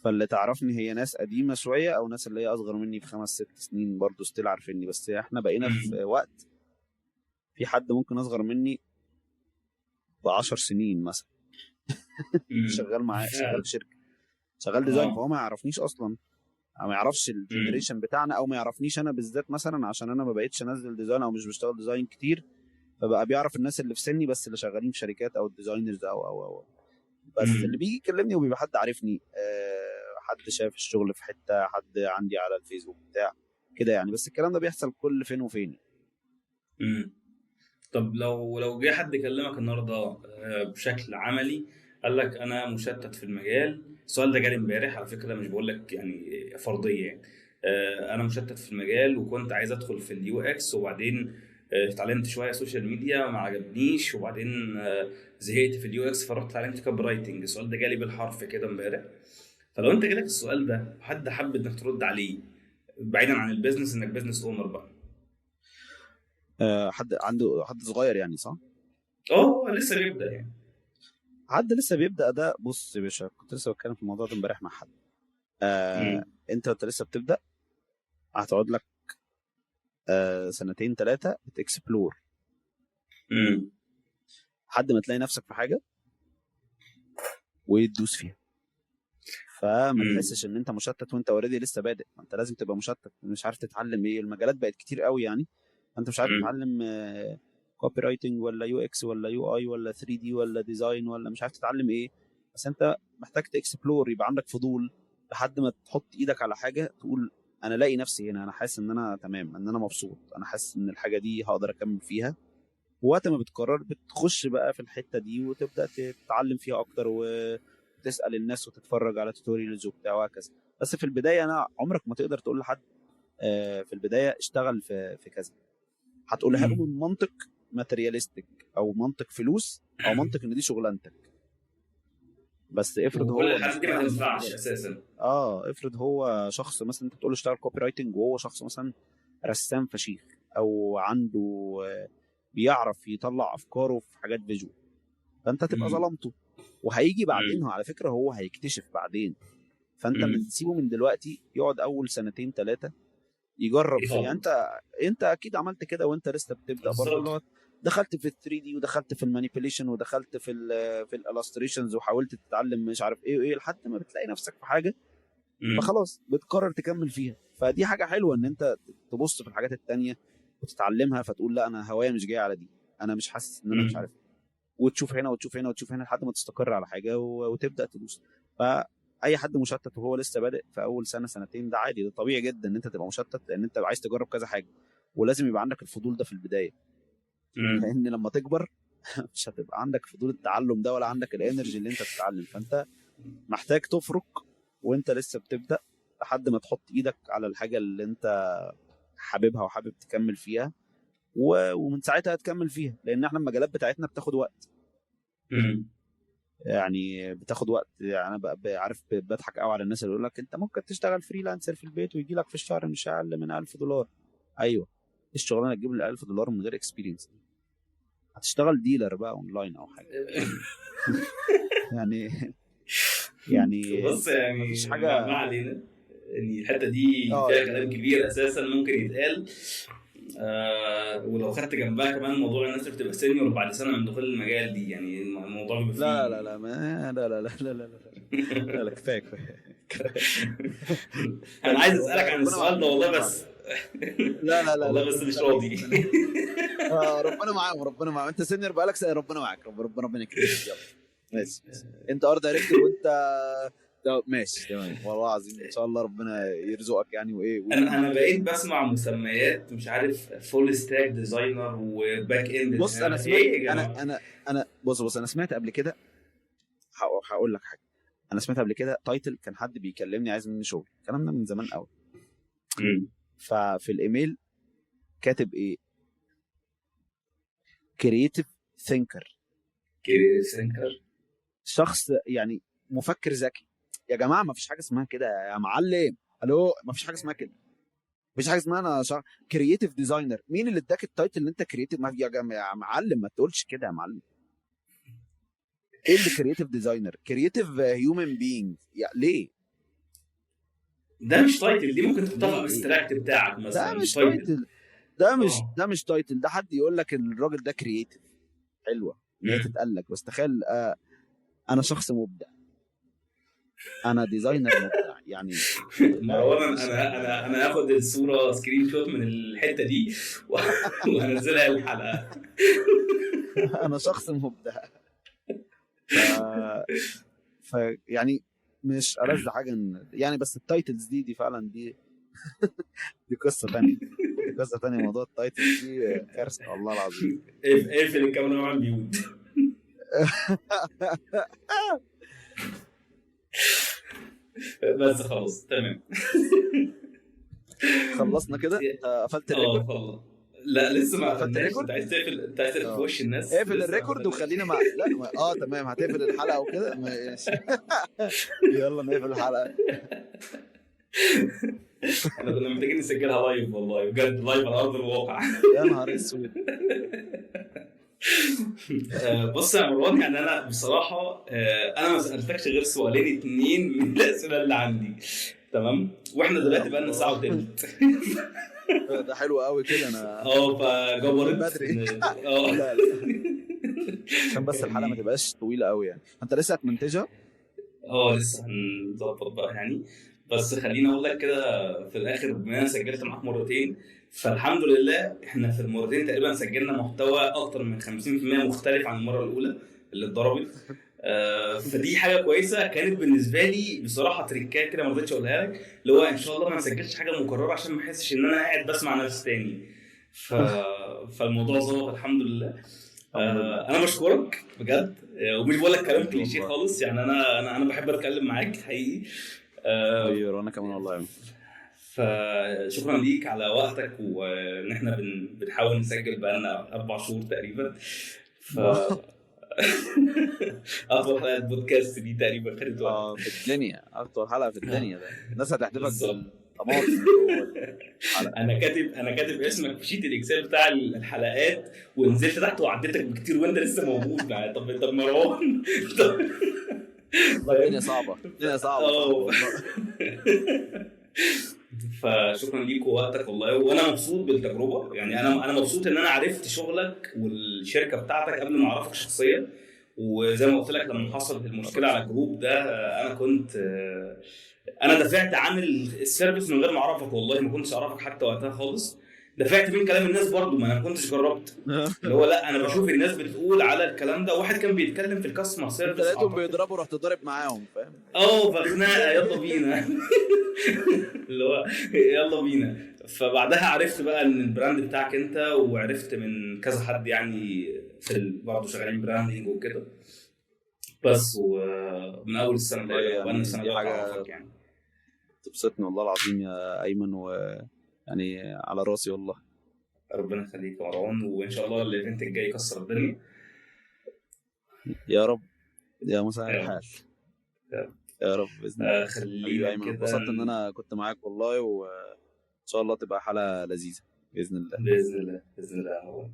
فاللي تعرفني هي ناس قديمة شوية، او ناس اللي هي اصغر مني ب5-6 سنين برضو still عارفيني. بس احنا بقينا في وقت في حد ممكن اصغر مني ب10 سنين مثلا شغال معاه، شغال في شركة، شغال design، فهو ما يعرفنيش اصلا، او ما يعرفش ال generation بتاعنا، او ما يعرفنيش انا بالذات مثلا، عشان انا ما بقيتش انزل design او مش بشتغل design كتير. فبقى بيعرف الناس اللي في سني بس، اللي شغالين في شركات او ال designers او او او بس. اللي بيجي يكلمني وبيبقى حد عارفني، حد شاف الشغل في حتة، حد عندي على الفيسبوك بتاع كده يعني. بس الكلام ده بيحصل كل فين وفين. طب لو جه حد كلمك النهارده بشكل عملي قال لك انا مشتت في المجال، السؤال ده جالي امبارح على فكرة، مش بقول لك يعني فرضية يعني، انا مشتت في المجال وكنت عايز ادخل في ال UX، وبعدين اتعلمت شوية social media ما عجبنيش، وبعدين زهقت في ال UX فرحت اتعلمت copywriting. السؤال ده جالي بالحرف كده امبارح. فلو انت جالك السؤال ده وحد حب انك ترد عليه بعيدا عن ال business، انك business owner بقى، حد عنده حد صغير يعني، صح؟ لسه بيبدا يعني، حد لسه بيبدا ده. بص يا باشا، كنت لسه بتكلم في الموضوع ده امبارح مع حد. انت لسه بتبدا، هتقعد لك 2-3 بت explore لحد ما تلاقي نفسك في حاجة وتدوس فيها. فما تحسش ان انت مشتت وانت already لسه بادئ. ما انت لازم تبقى مشتت، مش عارف تتعلم ايه، المجالات بقت كتير قوي يعني، انت مش عارف تتعلم copywriting ولا UX ولا UI ولا 3D ولا design، ولا مش عارف تتعلم ايه. بس انت محتاج ت explore، يبقى عندك فضول لحد ما تحط ايدك على حاجة تقول انا لاقي نفسي هنا، انا حاسس ان انا تمام، ان انا مبسوط، انا حاسس ان الحاجة دي هقدر اكمل فيها. وقت ما بتقرر بتخش بقى في الحتة دي وتبدا تتعلم فيها اكتر وتسال الناس وتتفرج على tutorials وبتاع وهكذا. بس في البداية انا عمرك ما تقدر تقول لحد في البداية اشتغل في كذا، هتقولها له من منطق materialistic او منطق فلوس او منطق ان دي شغلانتك. بس افرض هو الحاجات دي ما تنفعش اساسا. افرض هو شخص مثلا انت بتقول له اشتغل copywriting وهو شخص مثلا رسام فشيخ او عنده بيعرف يطلع افكاره في حاجات visual، فانت تبقى ظلمته. وهيجي بعدين على فكرة هو هيكتشف بعدين، فانت بتسيبه من دلوقتي يقعد اول سنتين ثلاثة يجرب. يعني انت اكيد عملت كده وانت لسه بتبدا برضه، دخلت في 3D ودخلت في ال manipulation ودخلت في ال illustrations وحاولت تتعلم مش عارف ايه وايه لحد ما بتلاقي نفسك في حاجة فخلاص بتقرر تكمل فيها. فدي حاجة حلوة ان انت تبص في الحاجات التانية وتتعلمها، فتقول لا انا هواية مش جاية على دي، انا مش حاسس ان انا مش عارف، وتشوف هنا وتشوف هنا وتشوف هنا لحد ما تستقر على حاجة وتبدا تدوس. فاي حد مشتت وهو لسه بادئ في اول سنة سنتين ده عادي، ده طبيعي جدا ان انت تبقى مشتت، لان انت عايز تجرب كذا حاجة، ولازم يبقى عندك الفضول ده في البداية، لان لما تكبر مش هتبقى عندك فضول التعلم ده ولا عندك ال energy اللي انت تتعلم. فانت محتاج تفرق وانت لسه بتبدا لحد ما تحط ايدك على الحاجة اللي انت حاببها وحابب تكمل فيها، ومن ساعتها هتكمل فيها، لان احنا المجالات بتاعتنا بتاخد وقت. يعني بتاخد وقت. يعني انا عارف بضحك قوي على الناس اللي يقول لك انت ممكن تشتغل freelancer في البيت ويجي لك في الشهر مش اقل من $1000. ايوه، الشغلانة تجيب لي $1000 من غير experience؟ هتشتغل dealer بقى اونلاين او حاجة. يعني بص، يعني مفيش حاجة، ما علينا، يعني الحتة دي فيها كلام كبير اساسا ممكن يتقال. ولو خدت جنبها كمان موضوع الناس اللي بتبقى senior بعد سنة من دخول المجال دي، يعني الموضوع بيبقى لا لا لا ما لا لا لا لا لا لا لا كفاية كفاية. انا عايز اسالك عن السؤال ده والله، بس لا لا لا والله بس مش راضي. ربنا معاهم، ربنا معاهم. انت senior بقالك سنة، ربنا معاك، ربنا يكرمك. يلا ماشي، انت art director وانت ماشي تمام، والله العظيم ان شاء الله ربنا يرزقك يعني. وايه انا بقيت بسمع مسميات مش عارف full stack designer و back end. بص انا سمعت إيه انا انا بص انا سمعت قبل كده، هقول لك حاجة. انا سمعت قبل كده title، كان حد بيكلمني عايز مني شغل، الكلام ده من زمان قوي. ففي الايميل كاتب ايه؟ creative thinker. creative thinker، شخص يعني مفكر ذكي. يا جماعة ما فيش حاجة اسمها كده يا معلم، الو، ما فيش حاجة اسمها كده، ما فيش حاجة اسمها انا creative designer. مين اللي اداك ال title اللي انت creative؟ ما يا معلم ما تقولش كده يا معلم. ايه اللي creative designer؟ creative human being ليه؟ ده مش title، دي ممكن تحطها في ال abstract بتاعك مثلا. ده مش title، ده مش title. ده حد يقول لك الراجل ده creative، حلوة ان هي تتقال لك، بس تخيل انا شخص مبدع، انا designer مبدع يعني. مروان انا انا هاخد الصورة screenshot من الحتة دي وهنزلها الحلقة. انا شخص مبدع. ف يعني مش ألذ حاجة يعني، بس ال titles دي فعلا دي دي قصة ثانية، دي قصة ثانية. موضوع ال titles دي كارثة والله العظيم. اقفل الكاميرا واعمل mute. بس خلاص تمام، خلصنا كده. قفلت ال record؟ لا لسه ما قفلتش. انت عايز تقفل؟ انت عايز تقفل في وش الناس؟ اقفل ال record وخلينا مع لا تمام، هتقفل الحلقة وكده ماشي. يلا نقفل الحلقة. احنا كنا محتاجين نسجلها live والله بجد، live على ارض الواقع. يا نهار اسود. بص يا مروان، يعني انا بصراحة انا ما سالتكش غير سؤالين اتنين من الاسئلة اللي عندي، تمام؟ واحنا دلوقتي بقى لنا ساعة وتلت. ده حلو قوي كده. انا فجبرت بدري. لا لا عشان بس الحلقة ما تبقاش طويلة قوي يعني. انت لسه هتمنتجها؟ لسه هنظبط بقى يعني. بس خليني اقول لك كده في الاخر، بما انا سجلت معاك مرتين، فالحمد لله احنا في المرتين تقريبا سجلنا محتوى اكتر من 50% مختلف عن المرة الاولى اللي اتضربت. فدي حاجة كويسة كانت بالنسبة لي بصراحة، تريكات كده ما رضيتش اقولها لك، اللي هو ان شاء الله ما نسجلش حاجة مكررة عشان ما احسش ان انا قاعد بسمع نفسي تاني. ف... فالموضوع ظبط الحمد لله. الحمد لله. انا بشكرك بجد، ومش بقول لك كلام حبيبي كليشيه والله. خالص يعني، انا انا انا بحب اتكلم معاك حقيقي. حبيبي، وانا كمان والله يا أيمن. فشكرا ليك على وقتك، وان احنا بنحاول نسجل بقالنا 4 شهور تقريبا. ف اطول حلقة بودكاست دي تقريبا خدت وقت. في الدنيا، اطول حلقة في الدنيا ده، الناس هتحدفك بالظبط. بالطماطم جوه الحلقة. انا كاتب اسمك في sheet ال Excel بتاع الحلقات، ونزلت تحت وعديتك بكتير وانت لسه موجود يعني. طب مروان، طب والله الدنيا صعبة، الدنيا صعبة، صعبة والله. فشكرا ليك ووقتك والله، وانا مبسوط بالتجربة يعني. انا مبسوط ان انا عرفت شغلك والشركة بتاعتك قبل ما اعرفك شخصيا. وزي ما قلت لك لما حصلت المشكلة على ال group ده، انا كنت انا دافعت عن ال service من غير ما اعرفك، والله ما كنتش اعرفك حتى وقتها خالص. دافعت من كلام الناس برضو، ما انا ما كنتش جربت، اللي هو لا انا بشوف الناس بتقول على الكلام ده. واحد كان بيتكلم في ال customer service، انت لقيتهم بيضربوا رحت ضارب معاهم، فاهم؟ فخناقه يلا بينا اللي هو يلا بينا. فبعدها عرفت بقى ان ال brand بتاعك انت، وعرفت من كذا حد يعني في برضه شغالين branding وكده. بس ومن اول السنة تقريبا بقالنا سنة دي حاجة اعرفك يعني. تبسطني والله العظيم يا ايمن، ويعني على راسي والله. ربنا يخليك يا مروان، وان شاء الله ال event الجاي يكسر الدنيا يا رب، يا مسهل الحال يا رب باذن الله. خلينا ايمن، اتبسطت ان انا كنت معاك والله، وان شاء الله تبقى حلقة لذيذة باذن الله. باذن الله، باذن الله.